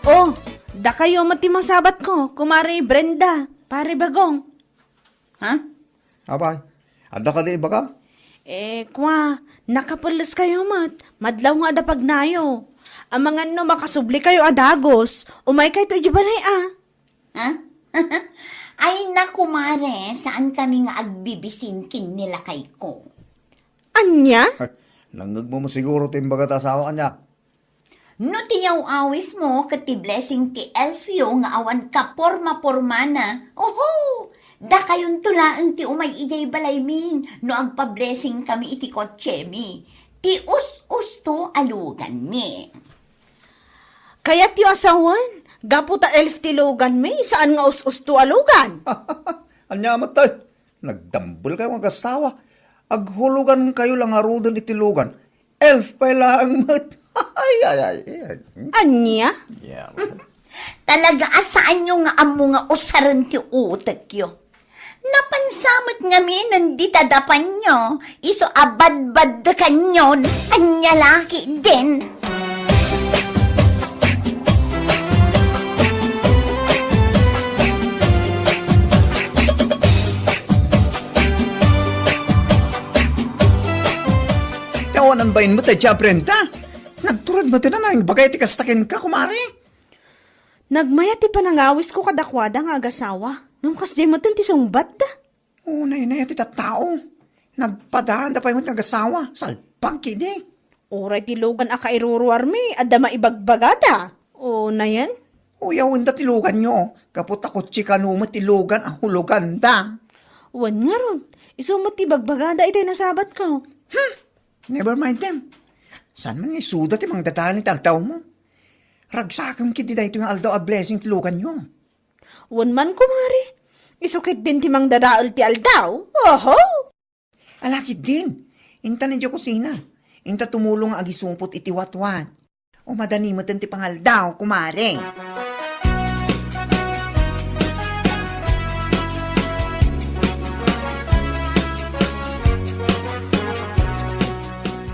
Oh, dakayo met ti masabatko, Kumare Brenda, Pare Bagong. Ha? Apay, adda kadi ibagam? Eh, kua, nakapelles kayo met. Madlaw nga adda pagnayo. Amangan no makasubli kayo a dagus, umay kayto iti balay, a. Ha? Ay, naku, Mare, saan kami nga agbibisin ken ni lakayko. Ania? Nangngegmo siguro ti imbaga ta asawa, ania? No ti yaw-awismo ket ti blessing ti elfyo nga awan kaporma-pormana, oho! Dakayonto laeng ti umay idiay balaymi no agpa-blessing kami iti kotsemi. Ti us-usto a luganmi. Kayatyo a sawen, gapu ta elf ti luganmi, saan nga us-usto a lugan? Ania met, tay? Nagdambel kayo nga agassawa. Aghulugan kayo la ngaruden iti lugan. Elf pay laeng met. Ay, ay, ay, ay. Ania? Yeah. Talaga a saanyo nga ammo nga usaren ti utekyo. Napansa met ngamin dita dapanyo, isu a badbaddekanyon, ania la ketdin. Ti awanan bain met, Tia Brenda. Nagturod met ti nanang bagay ti kasta kenka, kumare. Nagmayat ti panangawisko kadakuada nga agasawa. Ngem kasdiay met ti sungbatda. O, naynaya ti tattao. Nagpadaanda pay met nga agasawa. Salbag kidi. Uray ti lugan a kairuruarmi, adda maibagbagada. O, nayen? Uyawenda ti luganyo. Gapu ta kotse kano met ti lugan a huloganda. Wen ngarud, isu met ti ibagbagada itay nasabatko. Hmm. Never mind them. Saan man nga isuda ti mangdadael ti aldawmo? Ragsakem ketdi daytoy nga aldaw a blessing ti luganyo. Wen man, kumare. Isu ketdin ti mangdadael ti aldaw. Oho! Ala ketdin, intan idiay kusina. Inta tumulong nga agisupot iti watwat. O madani met ti pangaldaw, kumare.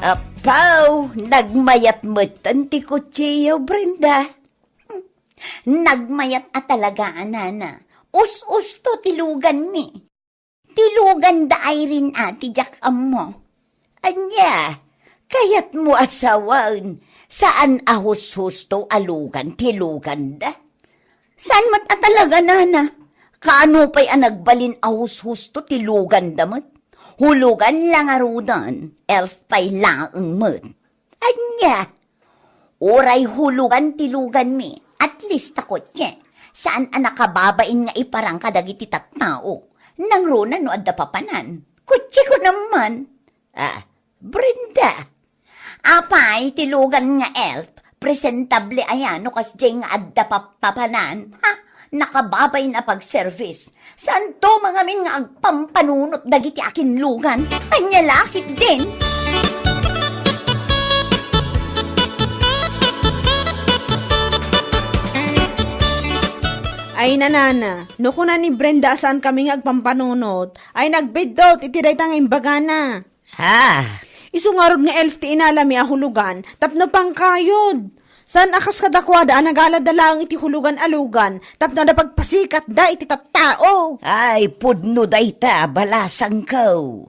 Apaw, nagmayat met ti kutsiyo, Brenda. Nagmayat a talaga, a nana. Us-usto ti luganmi. Ti luganda, Irene, a ti diak ammo. Ania, kayatmo a sawen, saan a hushusto a lugan ti luganda? Saan met a talaga, nana? Kaano pay a nagbalin a hushusto ti luganda met? Hulugan la ngaruden, elf pay laeng met. Ania? Uray hulugan ti luganmi, at least ta kutse. Saan a nakababain nga iparang kadagiti tattao. Nangruna no adda papanan. Kutse ko naman. Ah, Brenda. Apay ti lugan nga elf, presentable aya no kasdiay nga adda pap-, papanan? Ha? Nakababain a pagservice. Saanto mangamin nga agpampanunot dagiti akinlugan? Ania la ketdin? Ay, nanana, no kuna ni Brenda a saankami nga agpampanunot, ay nagbiddut iti dayta nga imbagana. Ha? Isu ngarud nga elf ti inalami a hulugan tapno pangkayod. Saan a kas kadakuada a nagalada laeng iti hulugan a lugan tapno adda pagpasikatda iti tattao. Ay, pudno dayta, balasangko.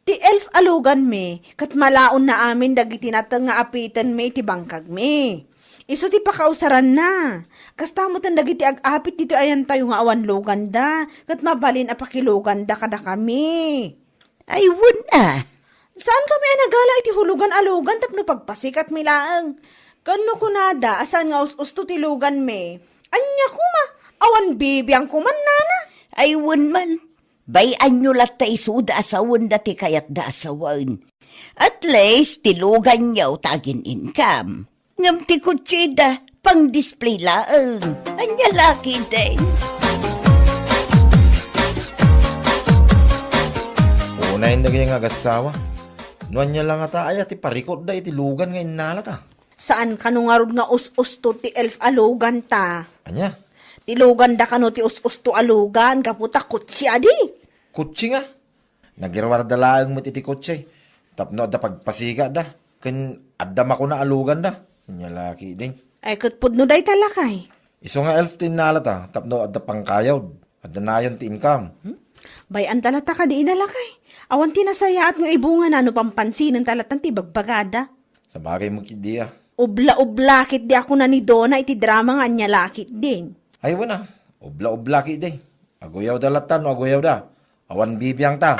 Ti elf a luganmi, ket malaonna amin dagiti nateng nga apitenmi iti bangkagmi. Isu ti pakausaranna. Kasta metten dagiti ag-apit ditoy ayantayo nga awan luganda, ket mabalin a pakiluganda kadakami. Ay, wen a. Saankami a nagala iti hulugan a lugan tapno pagpasikatmi laeng. Ken no kunada a saan nga us-usto ti luganmi, ania koma, awan bibiang koma, nana? Ay, wen man. Bay-anyo latta isuda a sawenda ti kayatda a sawen. At least, ti luganyo ta agin-income. Ngem ti kutsida, pang-display laeng. Ania la ketdin? Unayen dagiti nga agassawa. No ania la ngata aya ti parikutda iti lugan nga innalata? Saan kano ngarud nga us-usto ti elf a luganta? Ania? Ti luganda kano ti us-usto a lugan, gapu ta kutsi adi. Kutsi nga? Nagirwarda laeng met iti kutsi tapno adda pagpasikatda, ken adda makuna a luganda. Ania la ketdin? Ay, ket pudno dayta, lakay. Isu nga elf ti innalata tapno adda pangkayod, adda nayon ti income. Hmm? Bay-anta latta kadi ina, lakay. Awan ti nasayaat nga ibungana no pampansinenta latta ti ibagbagada. Sabagay met ketdi a. Ubla-ubla ketdi a kuna ni Dona iti drama nga ania la ketdin. Ay, wen a. Ubla-ubla ketdi. Aguyawda latta no aguyawda. Awan bibiangta.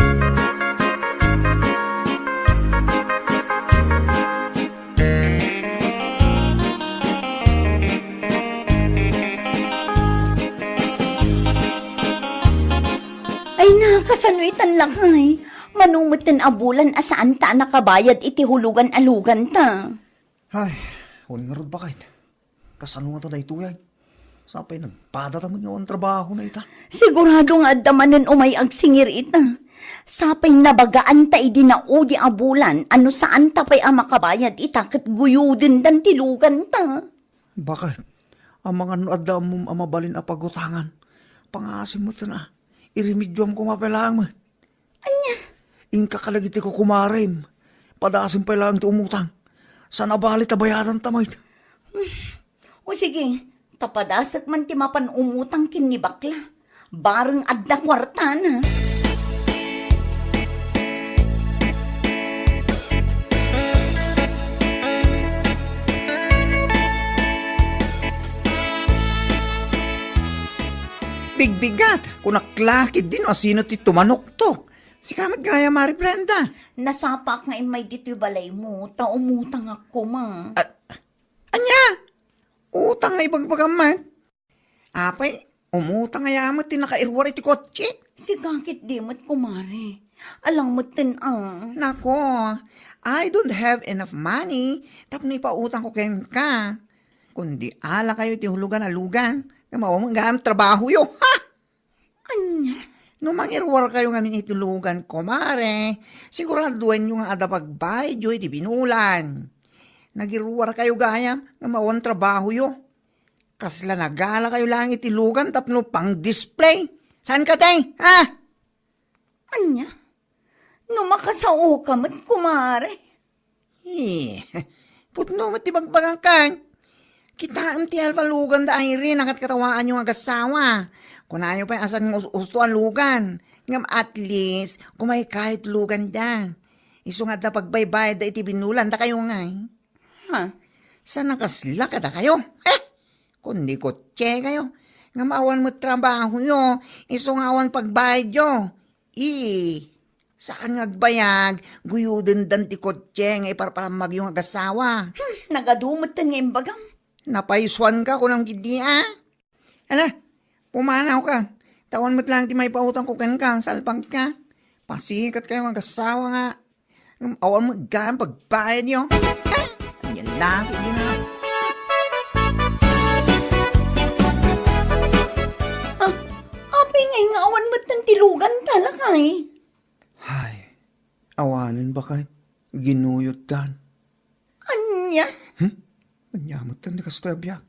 Ay, nakasano itan, lakay? Mano metten a bulan a saanta a nakabayad iti hulugan a luganta? Ay, wen ngarud, baket. Kasano ngata daytoy ay? Sapay nagpadata met nga awan trabahona ita. Sigurado nga adda manen umay agsingir ita. Sapay nabagaanta idi naudi a bulan a no saanta pay a makabayad ita ket guyodenda ti luganta. Baket, amangan no adda ammom a mabalin a pagutangan. Pangasim met a. Iremedioam koma pay laeng met. Ania? Inka kadagiti kukumarem. Padasem pay laeng ti umutang. Saan a bali ta bayadanta met. O sige, ta padasek man ti mapan umutang ken ni bakla. Bareng adda kuartana. Bigbigat, kunak la ketdi no asino ti tumanuktok. Sika met gayam, Mari Brenda. Nasapaak nga immay ditoy balaymo, ta umutangak koma. A-, ania? Utang nga ibagbagam met? Apay, umutang aya met ti nakairuar iti kotse? Sika ketdi met, kumare. Alang metten a. Nako, I don't have enough money tapno ipautangko kenka. Kundi ala kayo iti hulugan a lugan, nga maawat gayam trabahoyo. Ha? Anya? No mangiruar kayo ngamin iti lugan, kumare, siguraduenyo nga adda pagbayadyo iti binulan. Nagiruar kayo gayam nga maawat trabahoyo. Kasla nagala kayo lang iti lugan tapno pang-display. Saan ka, te? Ha? Anya? No makasaoka met, kumare. Eh, pudno met ti bagbagak. Kitaem ti elf a lugan da Irene a ket katawaanyo nga agassawa. Kunayo pay a saan nga us-, usto a lugan. Ngem at least, kumaykayo ti luganda. Isu nga adda pagbaybayadda iti binulan, dakayo ngay. Ha? Saan a kasla kadakayo? Eh, kundi kotse kayo. Nga maawan met trabahoyo, isu nga awan pagbayadyo. Ii, saan nga agbayag, guyodendan ti kotse nga iparparammagyo nga agassawa. Hmm, nagadu metten nga imbagam. Napaysuanka, kunam ketdi, a? Ala, pumanawka. Ta awan met lang ti maipautangko kenka, salpagka. Pasikatkayo nga agassawa nga. Ngem awan met gayam pagbayadyo. Ha? Ania la ketdi nga. Ah, apay ngay nga awan metten ti luganta, lakay? Hay, awanen, baket. Ginuyoddan. Ania? Hmm? Ania metten ti kastoy a biag?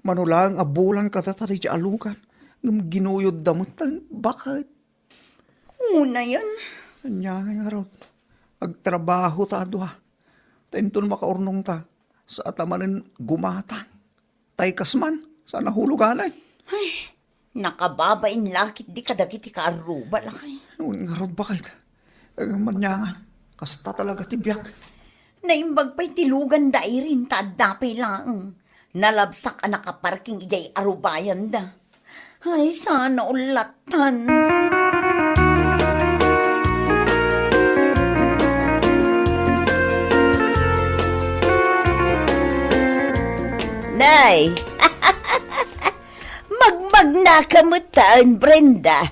Mano laeng a bulan kadata daydiay a lugan, ngem ginuyodda metten, baket. Unayen. Ania ngay ngarud? Agtrabahota a dua. Ta inton makaurnongta, saanta manen gumatang. Tay kas man, saan a huluganay. Ay, nakababain la ketdi kadagiti kaarruba, lakay. Wen ngarud, baket. Agmaniangan, kasta talaga ti biag. Naimbag pay ti luganda Irene ta adda pay laeng. Nalabsak a nakaparking idiay arubayanda. Ay, saan a ullatan. Nay, magmagnaka metten, Brenda.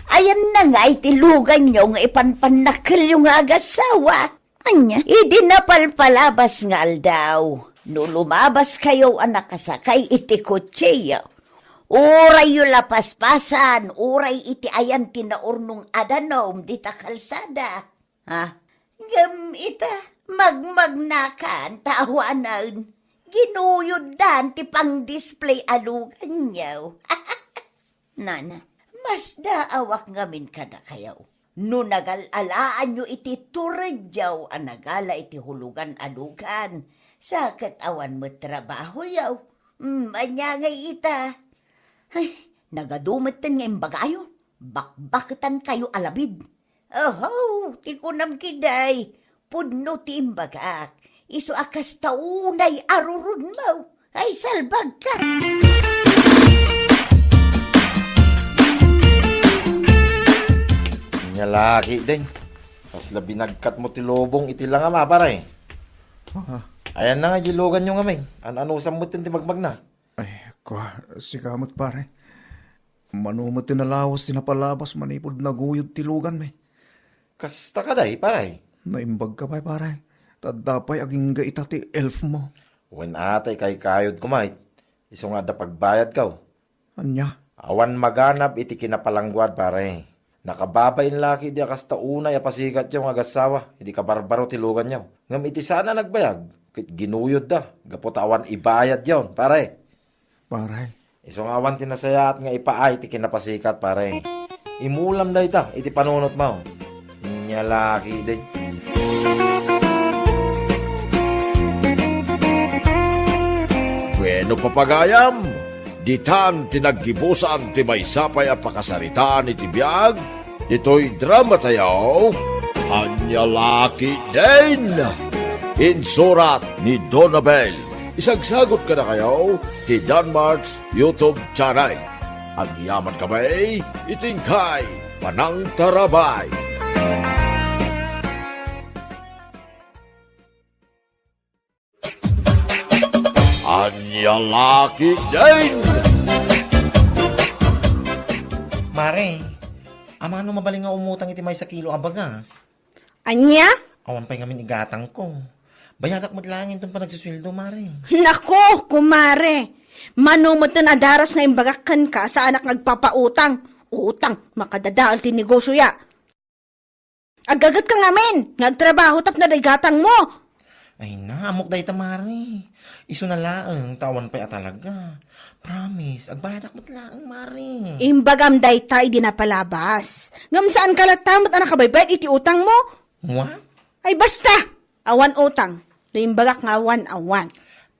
Ayanna ngay ti luganyo nga ipanpannakkelyo nga agassawa? Ania? Idi napalpalabas nga aldaw, no lumabaskayo a nakasakay iti kotsiyo, urayyo la paspasan, uray iti ayan ti naurnong a danum dita kalsada. Ha? Ngem ita, magmagnakan ta awanen, ginuyoddan ti pang-display a luganyo. Nana, masdaawak ngamin kadakayo. No nagal-alaanyo iti turedyo a nagala iti hulugan a lugan, sa ket awan met trabahoyo. Hmm, ania ngay ita? Ay, nagadu metten nga imbagayo. Bakbaketankayo a labid. Oho, ti kunam ketdi, pudno ti imbagak. Isu a kasta unay a rurudmo. Ay, salbagka! Ania la ketdin. Kasla binagkatmo ti lubong iti langam, a, pare. Ah. Ayanna nga di luganyo ngamin. An-anusam metten ti magmagna. Ay, kua, sika met, pare. Mano met ti nalawas ti napalabas manipud naguyod ti luganmi. Kasta kadi, pare? Naimbagka pay, pare. Ta adda pay agingga ita ti elfmo. Wen a, ta ikaykayod koma, isu nga adda pagbayadkaw. Ania? Awan maganab iti kinapalangguad, pare. Nakababain la ketdi a kasta unay a pasikatyo nga agassawa idi kabarbaro ti luganyo. Ngem iti saan a nagbayag, ket ginuyodda gapu ta awan ibayadyon, pare. Pare. Isu nga awan ti nasayaat nga ipaay ti kinapasikat, pare. Imulam dayta iti panunotmo. Ania la ketdi. Bueno, papagayam, ditan ti naggibusan ti maysa pay a pakasaritaan iti biag ditoy dramatayo, Ania la ketdin. Insurat ni Donabel. Isagsagut kadakayo ti Danmart's YouTube channel. Agyamankami iti inkay panangtarabay. Ania la ketdin? Mare, amano mabalin nga umutang iti maysa kilo a bagas? Ania? Awan pay ngamin igatangko. Bayadak met laeng inton panagsusueldo, mare. Nako, kumare! Mano metten a daras nga imbagak kenka, saanak nga agpapautang. Utang, makadadael ti negosio ya. Aggaget ka ngamin nga agtrabaho tapno adda igatangmo. Ay na, ammok dayta, mare. Isuna laeng, ta awan pay a talaga. Promise, agbayadak met laeng, mare. Imbagam dayta idi napalabas. Ngem saanka latta met a nakabaybayad iti utangmo? Wa? Ay, basta! Awan utang. No imbagak nga awan, awan.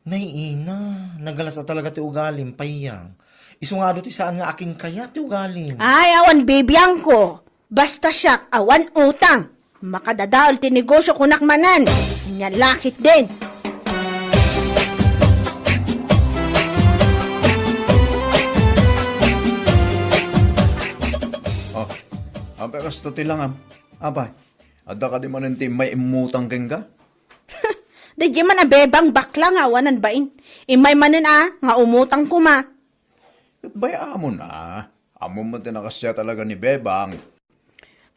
Nay, ina, nagalas a talaga ti ugalim, Payang. Isu nga adu ti saan nga akin kaya ti ugalim. Ay, awan bibiangko. Basta siak, awan utang. Makadadael ti negosio kunak manen. Nya lakit din. Oh, ampe kasto ti langam. Apay, adda kadi manen ti immay immutang kenka? Daydi man a Bebang bakla nga awanan bain. Immay manen a, nga umutang koma. Ket bay-amon a. Ammom met ti nakasia talaga ni Bebang.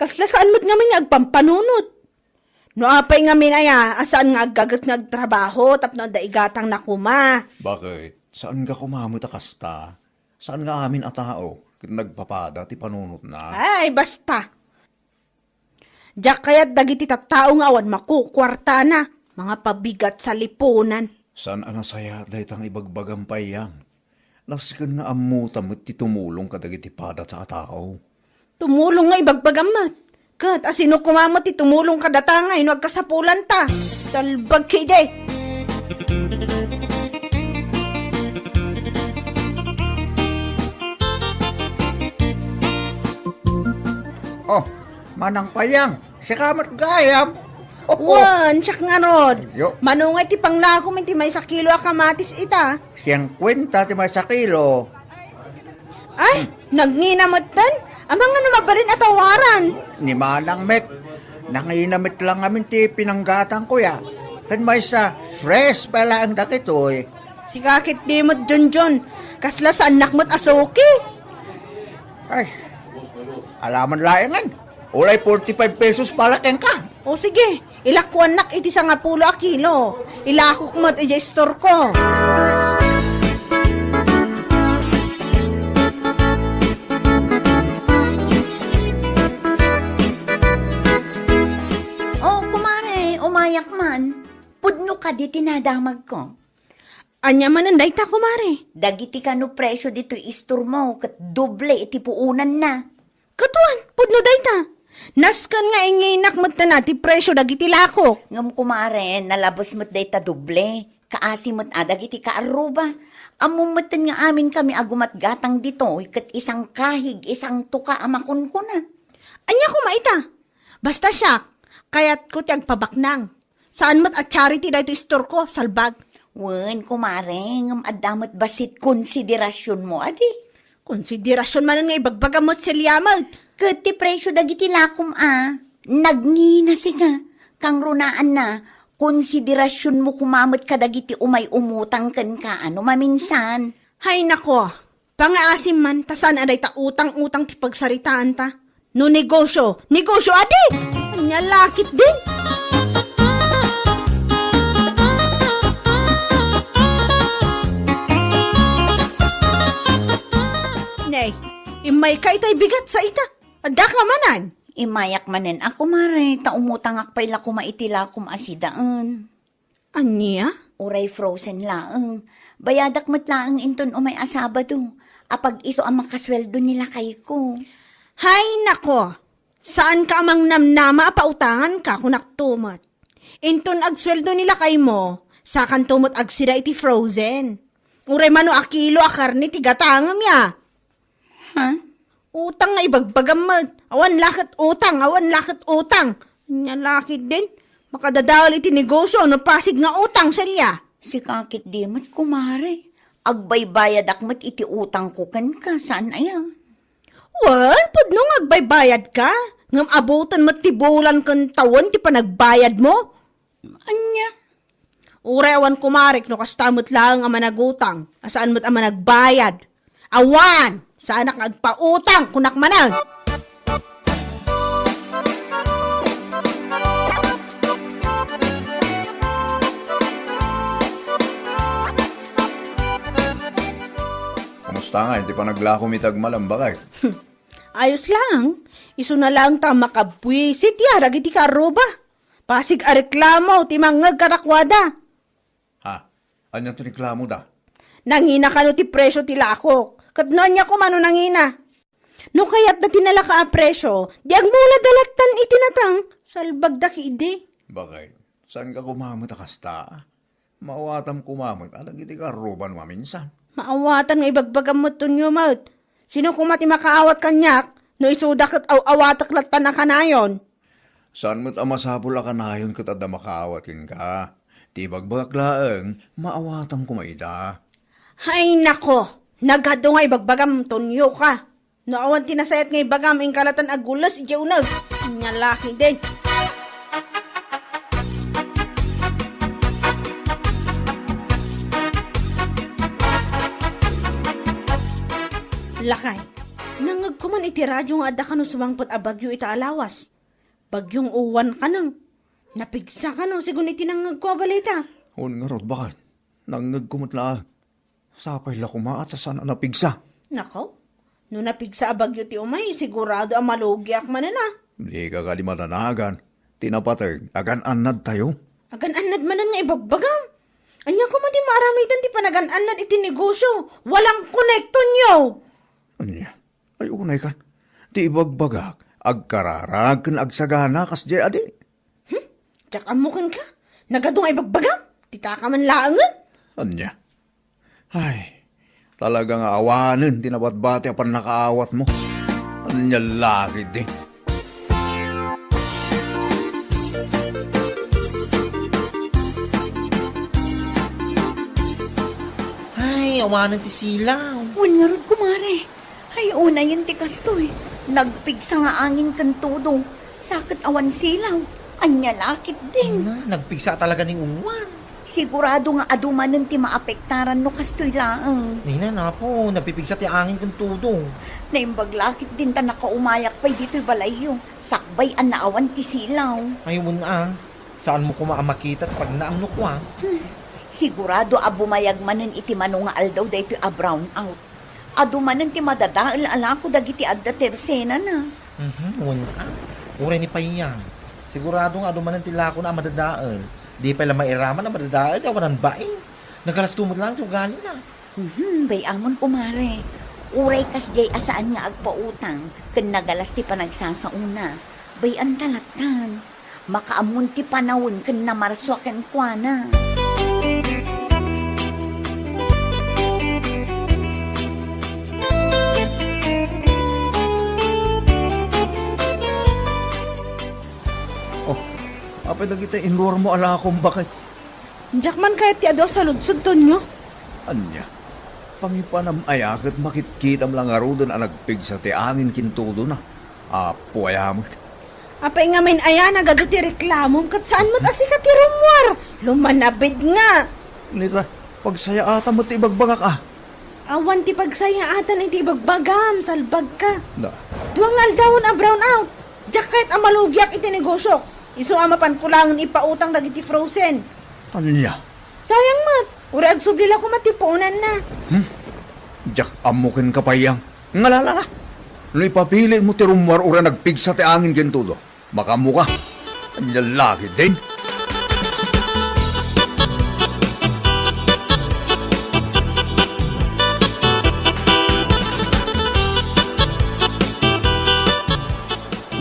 Kasla saan met ngamin nga agpampanunot. No apay ngamin aya, a saan nga aggaget nga agtrabaho tapno adda igatangna koma. Bakit? Saanka koma met a kasta? Saan nga amin a tao ket nagpapada ti panunotna? Ay, basta. Diak kayat dagiti tattao nga awan makukuartana, mga pabigat sa lipunan. Saan a nasayaat dayta nga ibagbagam, Payang? Nasken nga ammota met ti tumulong kadagiti padata a tao. Tumulong nga ibagbagam met. Ket asino koma met ti tumulong kadata nga no agkasapulanta? Salbag kidi! Oh, Manang Payang, sika met gayam. Wen, siak ngarud. Yo. Mano ngay ti panglakom iti maysa kilo a kamatis ita? Singkuenta ti maysa kilo. Ay, nagngina metten? Amangan no mabalin a tawaran. Ni Manang met, nangina met lang amin ti pinanggatangko ya. Ken maysa, fresh pa laeng dagitoy. Sika ketdi met, Junjun. Kasla saannak met a suki. Ay, alaman laengen. Ulay forty-five pesos pala kenka. O sige, ilakuannak iti sangapulo a kilo. Ilakok met idiay istorko. Oh, kumare, umayak man. Pudno kadi ti nadamagko. Ania manen dayta, kumare? Dagiti kano presio ditoy istormo ket doble iti puonanna. Katuan, pudno dayta. Nasken nga inginak metten a ti presio dagiti lakok. Ngem kumare, nalabes met dayta doble. Kaasi met a dagiti kaarruba. Ammom metten nga amin kami a gumatgatang ditoy ket isangkahig, isangtuka a makunkuna. Ania koma ita? Basta siak, kayatko ti agpabaknang. Saan met a charity daytoy istorko, salbag. Wen, kumare, ngem adda met bassit konsiderasionmo, adi? Konsiderasion manen nga ibagbagam met, Celia, met. Ket ti presio dagiti lakom a, nagngina sika, kangrunaanna, konsiderasionmo koma met kadagiti umay umutang kenka a no maminsan. Hay nako, pangaasim man, ta saan a dayta utang-utang ti pagsaritaanta. No negosio, negosio adi! Ania lakit din! Nay, immayka itay bigat sa ita. Adda ka manan? Immayak manen a, kumare, ta umutangak pay la koma iti lakom a sidaen. Ania? Uray frozen laeng. Bayadak met laeng inton umay a Sabado. Apag-isu a makasueldo ni lakayko. Hay nako! Saanka a mangnamnama a pautanganka, kunakto met. Inton agsueldo ni lakaymo, sakanto met agsida iti frozen. Uray mano a kilo a karne ti gatangem ya. Ha? Utang nga ibagbagam met. Awan la ket utang, awan la ket utang. Ania lakit din. Makadadael iti negosio no pasig nga utang, Celia. Sika ketdi met, kumare. Agbaybayadak met iti utangko kenka, saan aya? Wen, pudno nga agbaybayadka. Ngem abuten met ti bulan ken tawen ti panagbayadmo. Ania? Uray awan kumarek no kasta met laeng a managutang, a saan met a managbayad. Awan! Saanak nga agpautang, kunak manen! Tangay, ti panaglakom iti agmalem, bakay. Ayos laeng, isuna laeng ta makabwisit ya dagiti karruba. Pasig a reklamo ti mangngeg kadakuada. Ha? Ania ti reklamoda? Nangina kano ti presio ti lakok. Ket no ania koma no nangina? No kayatda ti nalaka a presio, di agmulada lattan iti natang, salbagda ketdi. Bakay, saanka koma met a kasta? Maawatam koma met a dagiti karruba no maminsan. Maawatan nga ibagbagam met, Tonyo met. Sino koma ti makaawat kaniak no isuda ket aw-awatek lattan a kanayon? Saan met a masapul a kanayon ket adda makaawat kenka. Ti ibagbagak laeng, maawatam koma ida. Hay nako, nagadu nga ibagbagam, Tonyo ka. No awan ti nasayaat nga ibagam, inka lattan a gules idiay uneg. Ania la ketdin. Lakay, nangngegko man iti radio nga adda kano sumangpet a bagyo ita a lawas. Bagyong Uwan kano. Napigsa kano, sigun iti nangngegko a balita. Wen ngarud, bakay. Nangngegko met laeng. Sapay la koma ta saan a napigsa. Nako, no napigsa a bagyo ti umay, sigurado a malugiak manen a. Dika kadi madanagan. Ti napateg, agan-annadtayo. Agan-annad manen nga ibagbagam. Ania koma ti maaramidan ti panagan-annad iti negosyo? Walang connect, Tonyo! Ania? Ay, unay kan. Ti ibagbagak, agkararag ken agsagana kasdiay a di. Hmm? Diak ammo kenka? Nagadu nga ibagbagam? Ti taka man laengen? Ania? Ay, talaga nga awanen ti nabatbati a pannakaawatmo. Ania la ketdin? Ay, awanen ti silaw. Wen ngarud, kumare. Ay, unayen ti kastoy. Nagpigsa nga angin ken todo. Sa ket awan silaw. Ania la ketdin? Na, nagpigsa talaga ni Uwan. Sigurado nga adu manen ti maapektaran no kastoy laeng. Nina, napo, nagpipigsa ti angin ken todo. Naimbag la ketdin ta nakaumayak pay ditoy balayyo. Sakbay a naawan ti silaw. Ay, wen a. Saanmo koma a makita ti pagnaam no kua? Hmm. Sigurado a bumayag manen iti mano nga aldaw daytoy a brownout. Adu manen ti madadael a lako dagiti adda tersenana. Mhm, wen a. Uray ni Payang. Sigurado nga adu manen ti lakona a madadael. Di pay la mairaman a madadael ti awanan bain. Nagalasto met laeng ti ugalina. Mhm, bay-amon, kumare. Uray kasdiay a saan nga agpautang, ken nagalas ti panagsasaona. Bay-anta lattan. Makaammon ti panawen ken namarsua kenkuana. Oh, apay dagiti inruarmo a lakom, bakay? Diak man kayat ti adu a saludsod, Tonyo. Ania? Pangipanam aya ket makitkitam la ngaruden a nagpigsa ti angin ken tudona? Apo aya met. Apay ngamin aya nagadu ti reklamom ket saan met a sika ti rummuar? Lumanabid nga. Nita, pagsayaatam met ti ibagbagak a. Awan ti pagsayaatan iti ibagbagam, salbagka. Na. Dua nga aldawen a brownout. Diak kayat a malugiak iti negosiok. Isu a mapanko laengen ipautang dagiti frozen. Ania? Sayang met. Uray agsubli la koma ti puonanna. Hmm? Diak ammo kenka, Payang. Ngalala la. No ipapilitmo ti rummuar uray nagpigsa ti angin ken tudo, makaammoka. Ania la ketdin?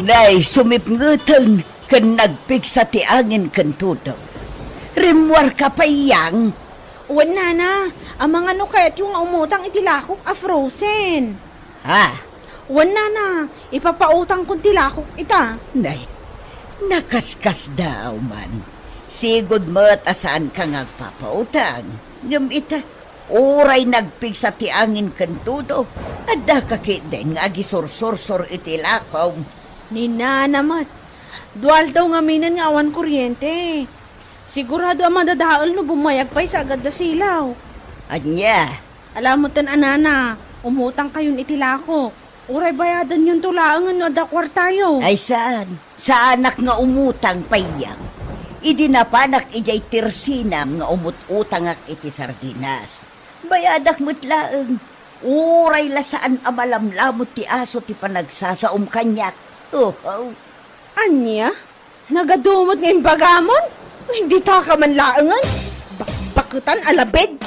Nay, sumipngeten ken nagpigsa ti angin ken tudo. Rimmuarka, Payang? Wen, Nana, amangan no kayatyo nga umutang iti lakok a frozen. Ha? Wen, Nana, ipapautangkon ti lakok ita. Nay, nakaskasdaaw man. Sigud met a saanka nga agpapautang. Ngem ita, uray nagpigsa ti angin ken tudo, addaka ketdin nga agisursursor iti lakom. Ni Nana met, dua aldaw ngaminen nga awan kuryente. Sigurado a madadael no bumayag pay sa agadda silaw. Ania? Ala metten a, Nana, umutangkayon iti lakok. Uray bayadanyon to laengen no adda kuartayo. Ay saan? Saanak nga umutang, Payang. Idi napanak idiay tersenam nga umut-utangak iti sardinas. Bayadak met laeng. Uray la saan a malamlamot ti aso ti panagsasaom kaniak. Oho. Ania? Nagadu met nga imbagamon? Ay, ditaka man laengen. Bakbaketan a labed.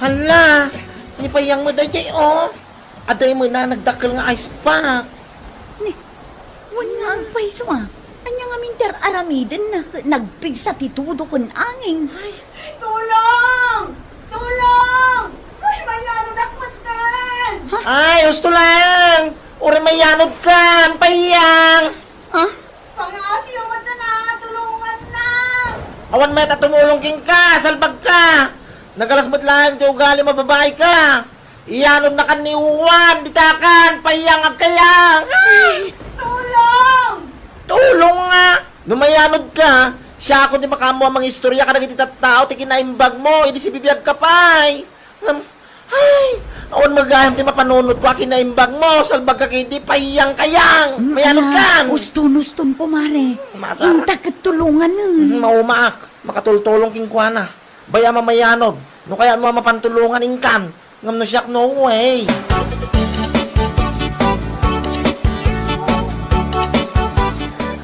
Hala, ni Payang met daydiay, o. Adda met nagdakkel nga ice box. Ni, wen nga agpayso, a. Ania ngamin ti ar-aramidenna ket nagpigsa ti tudo ken angin? Ay. Tulong! Tulong! Ay, mayanodak metten! Ha? Ay, husto lang! Uray mayanodkan, Payang! Ha? Pangaasiyo metten a, tulongannak! Awan met a tumulong kenka, salbagka! Nagalas met laeng ti ugali, mababaika! Iyanodnakan ni Juan, ditakan, Payang, agkayang! Tulong! Tulong nga! No mayanodka, siakon ti makaammo a mangistorya kadagiti tattao ti kinaimbagmo, idi sibibiagka pay. Ngem, ay, awan met gayam ti mapanunotko a kinaimbagmo, salbagka ketdi, Payang, kayang! Mm, mayanodkan! Uston-uston, kumare. Masa? Inta ket tulonganen. Mm, maumaak, makatultulong kenkuana. Bay-am a mayanod, no kayatmo a mapantulongan, inkan. Ngem no siak, no way.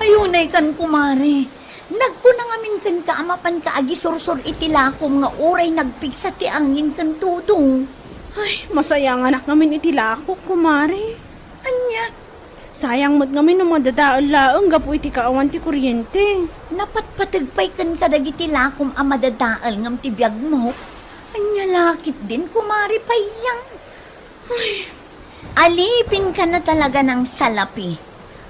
Ay, unaykan, kumare. Nagkuna ngamin kenka a mapanka agisursor iti lakom nga uray nagpigsa ti angin ken tudo. Ay, masayanganak ngamin iti lakok, kumare. Ania? Sayang met ngamin no madadael laeng gapu iti kaawan ti kuryente. Napatpateg pay kenka dagiti lakom a madadael ngem ti biagmo. Ania la ketdin, kumare Payang? Ay. Alipinka na talaga nang salapi.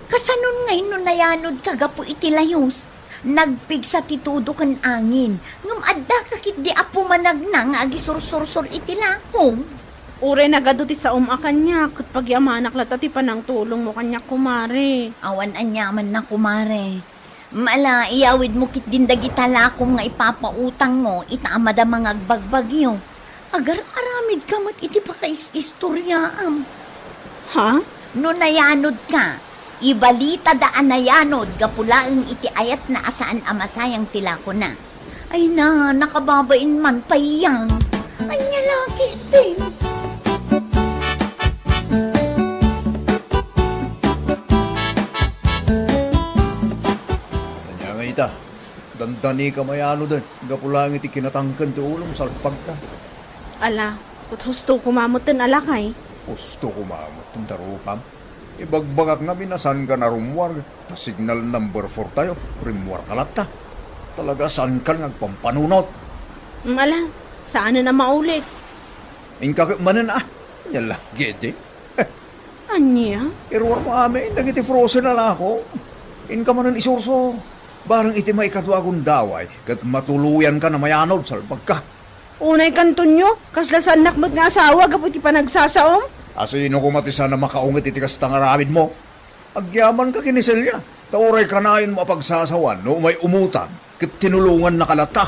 Kasanon ngay no nayanodka gapu iti layus? Nagpigsa ti tudo ken angin, ngem addaka ketdi a pumanagna nga agisursursor iti lakom. Uray nagadu ti saom a kaniak, ket pagyamanak latta ti panangtulongmo kaniak, kumare. Awan aniamanna, kumare. Ala, iyawidmo ketdin dagita lakom nga ipapautangmo ita a madama nga agbagbagio. Agar-aramidka met iti pakais-istoriaam. Ha? No nayanodka, ibalitada a nayanod gapu laeng iti ayatna a saan a masayang ti lakona. Ay na, nakababain man, Payang. Ania la ketdin? Ania nga ita? Dandanika mayanoden, gapu laeng iti kinatangken ti ulom, salpagka. Ala, ket husto koma metten a lakay. Husto koma metten ta rupam. Ibagbagak ngamin a saanka narummuar, ta signal number four tayo, rimmuarka latta. Talaga saankan nga agpampanunot. Mm, ala, saanen a maulit. Inka ket manen, a. Ania la ketdi? Ania? Iruarmo amin dagiti frozen a lako. Inka manen isursor. Bareng iti maikadua a gundaway, ket matuloyanka a mayanod, salbagka. Unaykan, Tonyo, kasla saannak met nga asawa gapu iti panagsasaom? A sino koma ti saan a makaunget iti kasta nga aramidmo? Agyamanka ken ni Celia, ta uray kanayon mo a pagsasawan no umay umutang, ket tinulongannaka latta.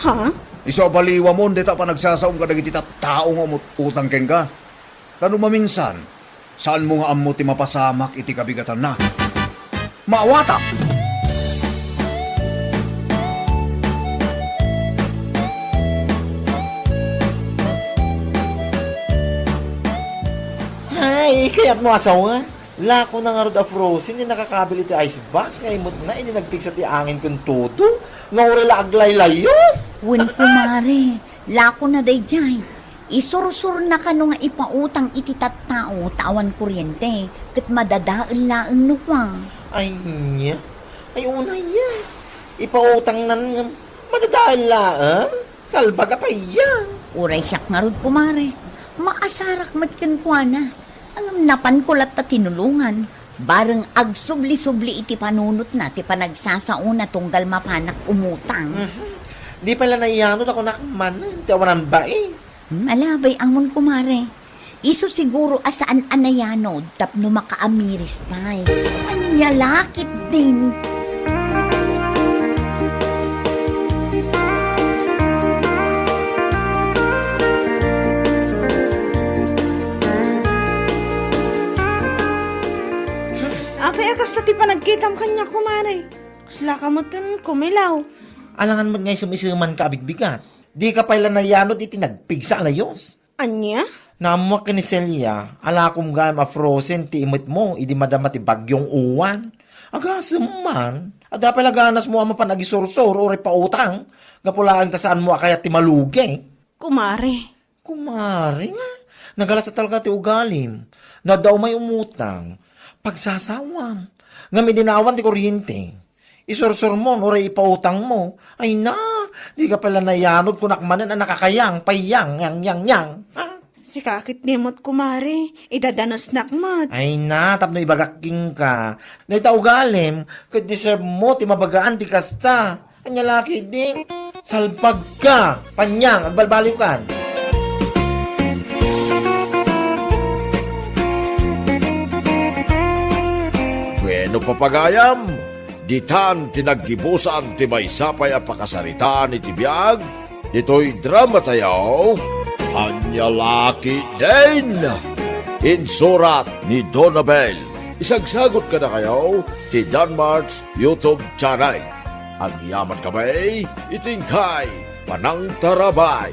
Ha? Isu a baliwamon dayta a panagsasaom kadagiti tattao nga umut-utang kenka. Ta no maminsan, saanmo nga ammo ti mapasamak iti kabigatanna. Maawatak! Ay, kayatmo asawa? Lako na ngarud a frozen ti nakakabil iti ice box nga imutna idi nagpigsa ti angin ken tudo nga uray la aglaylayos. Wen, kumare, lako na daydiay. Isursurna kano nga ipautang iti tattao ta awan kuryente, ket madadael laeng no kua. Ay, nia? Ay, unay, ya. Ipautangnan nga madadael laeng? Salbag a payag. Uray siak ngarud, kumare. Maasarak met kenkuana. Ngem napanko latta tinulongan. Bareng agsubli-subli iti panunotna ti panagsasaona tunggal mapanak umutang. Mhm. Di pay la nayanod a kunak manen ti awanan bain. Hmm, ala, bay-amon, kumare. Isu siguro a saan a nayanod tapno makaamiris pay. Ania la ketdin? Apay a kasta ti panagkitam kaniak, kumare? Kasla ka metten kumilaw. Alangan met nga isem-isemanka a bigbigat. Dika pay la nayanod iti nagpigsa a layus. Ania? Naammoak ken ni Celia, alakom gayam a frozen ti imetmo idi madama ti Bagyong Uwan. Agasem man, adda pay la ganasmo a mapan agisursor uray pautang, gapu laeng ta saanmo a kayat ti malugi. Kumare. Kumare nga, nagalas a talaga ti ugalim. No adda umay umutang, pagsasawam. Ngem idi naawan ti kuryente, isursurmon uray ipautangmo. Ay na, dika pay la nayanod kunak manen a nakakayang, payang, yang, yang, yang. Ah. Sika ket ni met, kumare, idadanusnak met. Ay na, tapno ibagak kenka. Dayta ugalim, ket deserve mo ti mabagaan ti kasta. Ania la ketdi? Salbag ka! Panyang, agbalbaliw kan! Bueno, papagayam, ditan ti naggibusan ti maysa pay a pakasaritaan iti biag ditoy drama tayo, Ania la ketdin! Insurat ni Donabel. Isagsagot kadakayo ti Danmart's YouTube channel. Agyaman kami iti inkay panangtarabay.